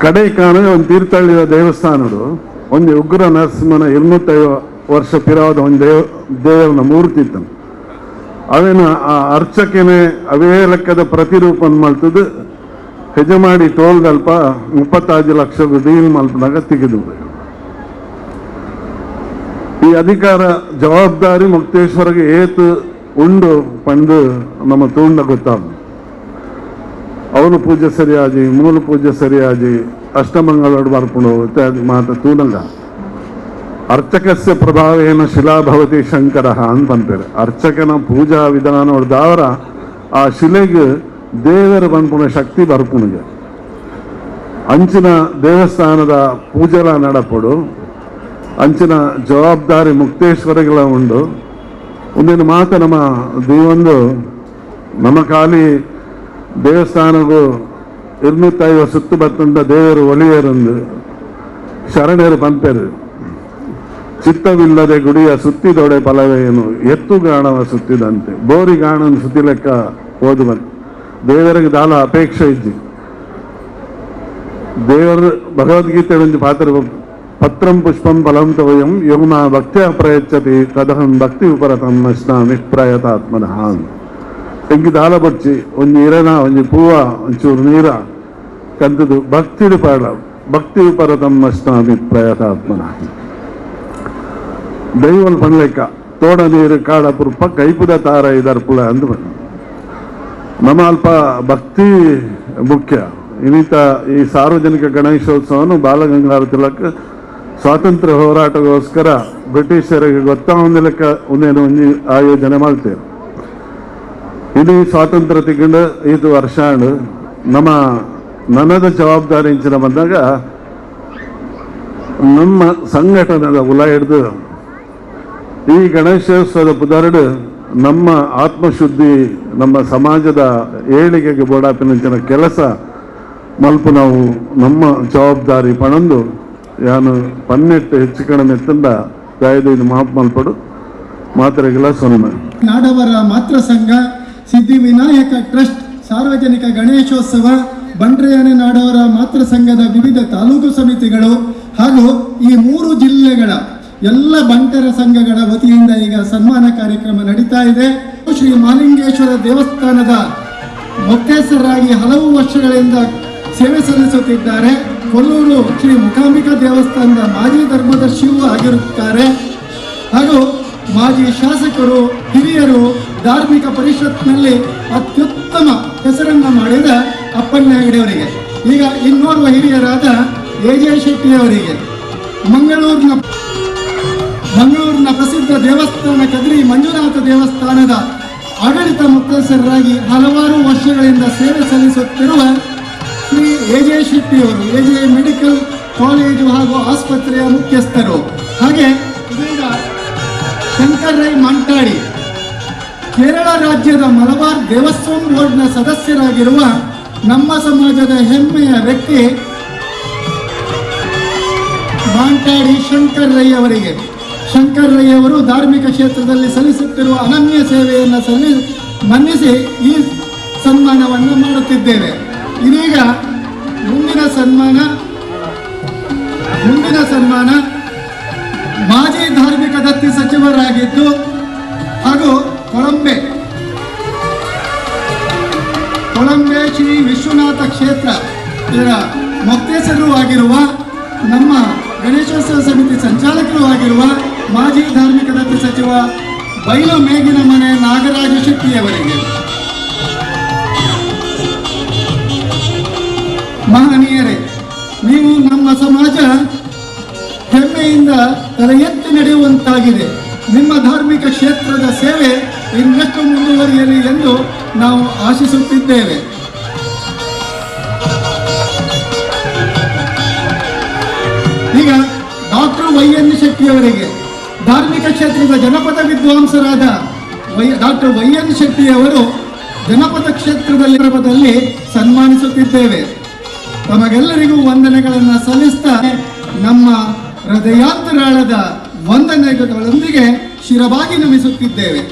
ಕಡೆ ಕಾಣ ಒಂದು ತೀರ್ಥಹಳ್ಳಿಯ ದೇವಸ್ಥಾನಡು ಒಂದು ಉಗ್ರ ನರಸಿಂಹನ 250 ವರ್ಷ ಪಿರಾದ ಒಂದು ದೇವರನ ಮೂರ್ತಿ ಇತ್ತು. ಅವೇನು ಆ ಅರ್ಚಕನೇ ಅವೇ ಲೆಕ್ಕದ ಪ್ರತಿರೂಪ ಮಾಡ್ತದ್ದು ಹೆಜಮಾಡಿ ಟೋಲ್ದಲ್ಪ 35 ಲಕ್ಷ ಡೀಲ್ ಮಲ್ಪನಾಗ ತೆಗೆದು. ಈ ಅಧಿಕಾರ ಜವಾಬ್ದಾರಿ ಮುಕ್ತೇಶ್ವರಿಗೆ ಏತು ಉಂಡು ಪಂಡು ನಮ್ಮ ತೂಂಡ ಗೊತ್ತಾಗ. ಅವನು ಪೂಜೆ ಸರಿಯಾಗಿ, ಮೂಲ ಪೂಜೆ ಸರಿಯಾಗಿ, ಅಷ್ಟಮಂಗಳೋಡು ಬರ್ಪುಂಡು ಇತ್ಯಾದಿ ಮಾತ ತೂನಂಗ. ಅರ್ಚಕಸ್ಯ ಪ್ರಭಾವೇನ ಶಿಲಾಭವತಿ ಶಂಕರ ಅಂತಂತಾರೆ. ಅರ್ಚಕನ ಪೂಜಾ ವಿಧಾನದಾವರ ಆ ಶಿಲೆಗೆ ದೇವರ ಬಂಪುಣ ಶಕ್ತಿ ಬರ್ಪುಣಿಗೆ. ಅಂಚಿನ ದೇವಸ್ಥಾನದ ಪೂಜೆಲ ನಡಪಡು ಅಂಚಿನ ಜವಾಬ್ದಾರಿ ಮುಕ್ತೇಶ್ವರಗಳ ಉಂಡು. ಒಂದಿನ ಮಾತು ನಮ್ಮ ದೇವೊಂದು ನಮ್ಮ ಖಾಲಿ ದೇವಸ್ಥಾನಗೂ 250 ಸುತ್ತು ಬತ್ತಂದ ದೇವರು ಒಲಿಯರೊಂದು ಶರಣರು ಪಂಪೆರು. ಚಿತ್ತವಿಲ್ಲದೆ ಗುಡಿಯ ಸುತ್ತಿದೊಡೆ ಫಲವೇನು ಎತ್ತು ಗಾಣವ ಸುತ್ತಿದಂತೆ ಬೋರಿ ಗಾಣನ ಸುತ್ತಿ ಲೆಕ್ಕ ಓದು ಬಂತು. ದೇವರಿಗೆ ದಾಲ ಅಪೇಕ್ಷೆ ಇದ್ದಿ ದೇವರು ಭಗವದ್ಗೀತೆ ಒಂದು ಪಾತ್ರ ಪತ್ರಂ ಪುಷ್ಪಂ ಫಲಂ ತವಯಂ ಯೋಮ ಭಕ್ತಿಯ ಪ್ರಯಚ್ಛತಿ ತದಹಂ ಭಕ್ತಿ ಉಪರತಂ ನಶ್ನಾಮಿ ಪ್ರಯತಾತ್ಮನಃ. ಎಂಕಿ ದಾಲ ಬಚ್ಚಿ ಒಂಜಿ ಇರನ ಒಂಜಿ ಪೂವ ಒಂಚೂರು ನೀರ ಕಂತದು ಭಕ್ತಿಡು ಪಾಡ ಭಕ್ತಿ ಉಪರತಂ ನಶ್ನಾಮಿ ಪ್ರಯತಾತ್ಮನಃ. ದೈವಲ್ ಪನ್ಲೆಕ್ಕ ತೋಡ ನೀರು ಕಾಡ ಪುರ್ಪ ಕೈಪುದ ತಾರ ಇದರ್ಪುಳ ಅಂದು ನಮ್ಮ ಅಲ್ಪ ಭಕ್ತಿ ಮುಖ್ಯ. ಇನ್ನಿತ ಈ ಸಾರ್ವಜನಿಕ ಗಣೇಶೋತ್ಸವನು ಬಾಲಗಂಗಾಧರ ತಿಲಕ್ ಸ್ವಾತಂತ್ರ್ಯ ಹೋರಾಟಗೋಸ್ಕರ ಬ್ರಿಟಿಷರಿಗೆ ಗೊತ್ತಾಗೊಂದಿಲಕ್ಕ ಒಂದೇನು ಒಂಜಿ ಆಯೋಜನೆ ಮಾಡ್ತೇವೆ. ಇಡೀ ಸ್ವಾತಂತ್ರ್ಯ ತಿಂಗಳು ಇದು ವರ್ಷ ನಮ್ಮ ನನದ ಜವಾಬ್ದಾರಿ ಇಂಚಿನ ಬಂದಾಗ ನಮ್ಮ ಸಂಘಟನೆದ ಉಲ ಹಿಡಿದು ಈ ಗಣೇಶೋತ್ಸವದ ಪುದರಡು ನಮ್ಮ ಆತ್ಮಶುದ್ಧಿ ನಮ್ಮ ಸಮಾಜದ ಏಳಿಗೆಗೆ ಬೋಡಾಪಿನಂಚಿನ ಕೆಲಸ ಮಲ್ಪ ನಾವು ನಮ್ಮ ಜವಾಬ್ದಾರಿ ಪಣಂದು ಯಾನು ಪನ್ನೆಟ್ಟು ಹೆಚ್ಚು ಕಡಿಮೆ ತಂದ ದಾಯದೈದು ಮಾಪ್ ಮಲ್ಪಡು ಮಾತ್ರೆಗೆಲ್ಲ ಸೊನ್ನೆ. ನಾಡವರ ಮಾತೃ ಸಂಘ, ಸಿದ್ಧಿವಿನಾಯಕ ಟ್ರಸ್ಟ್, ಸಾರ್ವಜನಿಕ ಗಣೇಶೋತ್ಸವ, ಬಂಟ್ರೆಯಾನೆ ನಾಡವರ ಮಾತೃ ಸಂಘದ ವಿವಿಧ ತಾಲೂಕು ಸಮಿತಿಗಳು ಹಾಗೂ ಈ 3 ಜಿಲ್ಲೆಗಳ ಎಲ್ಲ ಬಂಟರ ಸಂಘಗಳ ವತಿಯಿಂದ ಈಗ ಸನ್ಮಾನ ಕಾರ್ಯಕ್ರಮ ನಡೀತಾ ಇದೆ. ಶ್ರೀ ಮಾಲಿಂಗೇಶ್ವರ ದೇವಸ್ಥಾನದ ಮೊಕ್ತೇಸರಾಗಿ ಹಲವು ವರ್ಷಗಳಿಂದ ಸೇವೆ ಸಲ್ಲಿಸುತ್ತಿದ್ದಾರೆ. ಕೊಲ್ಲೂರು ಶ್ರೀ ಮೂಕಾಂಬಿಕಾ ದೇವಸ್ಥಾನದ ಮಾಜಿ ಧರ್ಮದರ್ಶಿಯೂ ಆಗಿರುತ್ತಾರೆ ಹಾಗೂ ಮಾಜಿ ಶಾಸಕರು, ಹಿರಿಯರು, ಧಾರ್ಮಿಕ ಪರಿಷತ್ನಲ್ಲಿ ಅತ್ಯುತ್ತಮ ಹೆಸರನ್ನು ಮಾಡಿದ ಅಪ್ಪಣ್ಣ ಹೆಗಡೆಯವರಿಗೆ, ಈಗ ಇನ್ನೋರ್ವ ಹಿರಿಯರಾದ ಎ ಜೆ ಶೆಟ್ಟಿಯವರಿಗೆ, ಮಂಗಳೂರಿನ ಮಂಗಳೂರಿನ ಪ್ರಸಿದ್ಧ ದೇವಸ್ಥಾನ ಕದ್ರಿ ಮಂಜುನಾಥ ದೇವಸ್ಥಾನದ ಆಡಳಿತ ಮುಖ್ಯಸ್ಥರಾಗಿ ಹಲವಾರು ವರ್ಷಗಳಿಂದ ಸೇವೆ ಸಲ್ಲಿಸುತ್ತಿರುವ ಶ್ರೀ ಎ ಜೆ ಶೆಟ್ಟಿಯವರು, ಎ ಜೆ ಮೆಡಿಕಲ್ ಕಾಲೇಜು ಹಾಗೂ ಆಸ್ಪತ್ರೆಯ ಮುಖ್ಯಸ್ಥರು. ಹಾಗೆ ಇದೀಗ ಶಂಕರ್ ರೈ ಮಂಟಾಡಿ, ಕೇರಳ ರಾಜ್ಯದ ಮಲಬಾರ್ ದೇವಸ್ವಂ ಬೋರ್ಡ್ನ ಸದಸ್ಯರಾಗಿರುವ ನಮ್ಮ ಸಮಾಜದ ಹೆಮ್ಮೆಯ ವ್ಯಕ್ತಿ ಮಾಂಟಾಡಿ ಶಂಕರ್ ರೈ ಅವರಿಗೆ. ಶಂಕರ್ ರೈ ಅವರು ಧಾರ್ಮಿಕ ಕ್ಷೇತ್ರದಲ್ಲಿ ಸಲ್ಲಿಸುತ್ತಿರುವ ಅನನ್ಯ ಸೇವೆಯನ್ನು ಮನ್ನಿಸಿ ಈ ಸನ್ಮಾನವನ್ನು ಮಾಡುತ್ತಿದ್ದೇವೆ. ಇದೀಗ ಮುಂದಿನ ಸನ್ಮಾನ ಮಾಜಿ ಧಾರ್ಮಿಕ ದತ್ತಿ ಸಚಿವರಾಗಿದ್ದು ಹಾಗೂ ಕೊಳಂಬೆ ಕೊಳಂಬೆ ಶ್ರೀ ವಿಶ್ವನಾಥ ಕ್ಷೇತ್ರ ಇದರ ಮೊಕ್ತೇಸರೂ ಆಗಿರುವ, ನಮ್ಮ ಗಣೇಶೋತ್ಸವ ಸಮಿತಿ ಸಂಚಾಲಕರೂ ಆಗಿರುವ ಮಾಜಿ ಧಾರ್ಮಿಕ ದತ್ತಿ ಸಚಿವ ಬೈಲು ಮೇಗಿನ ಮನೆ ನಾಗರಾಜ ಶೆಟ್ಟಿಯವರಿಗೆ. ಮಹನೀಯರೇ, ನೀವು ನಮ್ಮ ಸಮಾಜ ಹೆಮ್ಮೆಯಿಂದ ತಲೆ ಎತ್ತಿ ನಡೆಯುವಂತಾಗಿದೆ. ನಿಮ್ಮ ಧಾರ್ಮಿಕ ಕ್ಷೇತ್ರದ ಸೇವೆ ಇನ್ನಷ್ಟು ಮುಂದುವರಿಯಲಿ ಎಂದು ನಾವು ಆಶಿಸುತ್ತಿದ್ದೇವೆ. ಈಗ ಡಾಕ್ಟರ್ ವೈ ಎನ್ ಶೆಟ್ಟಿಯವರಿಗೆ, ಧಾರ್ಮಿಕ ಕ್ಷೇತ್ರದ ಜನಪದ ವಿದ್ವಾಂಸರಾದ ಡಾಕ್ಟರ್ ವೈ ಎನ್ ಶೆಟ್ಟಿಯವರು ಜನಪದ ಕ್ಷೇತ್ರದಲ್ಲಿ ಸನ್ಮಾನಿಸುತ್ತಿದ್ದೇವೆ. ತಮಗೆಲ್ಲರಿಗೂ ವಂದನೆಗಳನ್ನು ಸಲ್ಲಿಸ್ತಾ ನಮ್ಮ ಹೃದಯಾಂತರಾಳದ ವಂದನೆಗಳೊಂದಿಗೆ ಶಿರಬಾಗಿ ನಮಿಸುತ್ತಿದ್ದೇವೆ.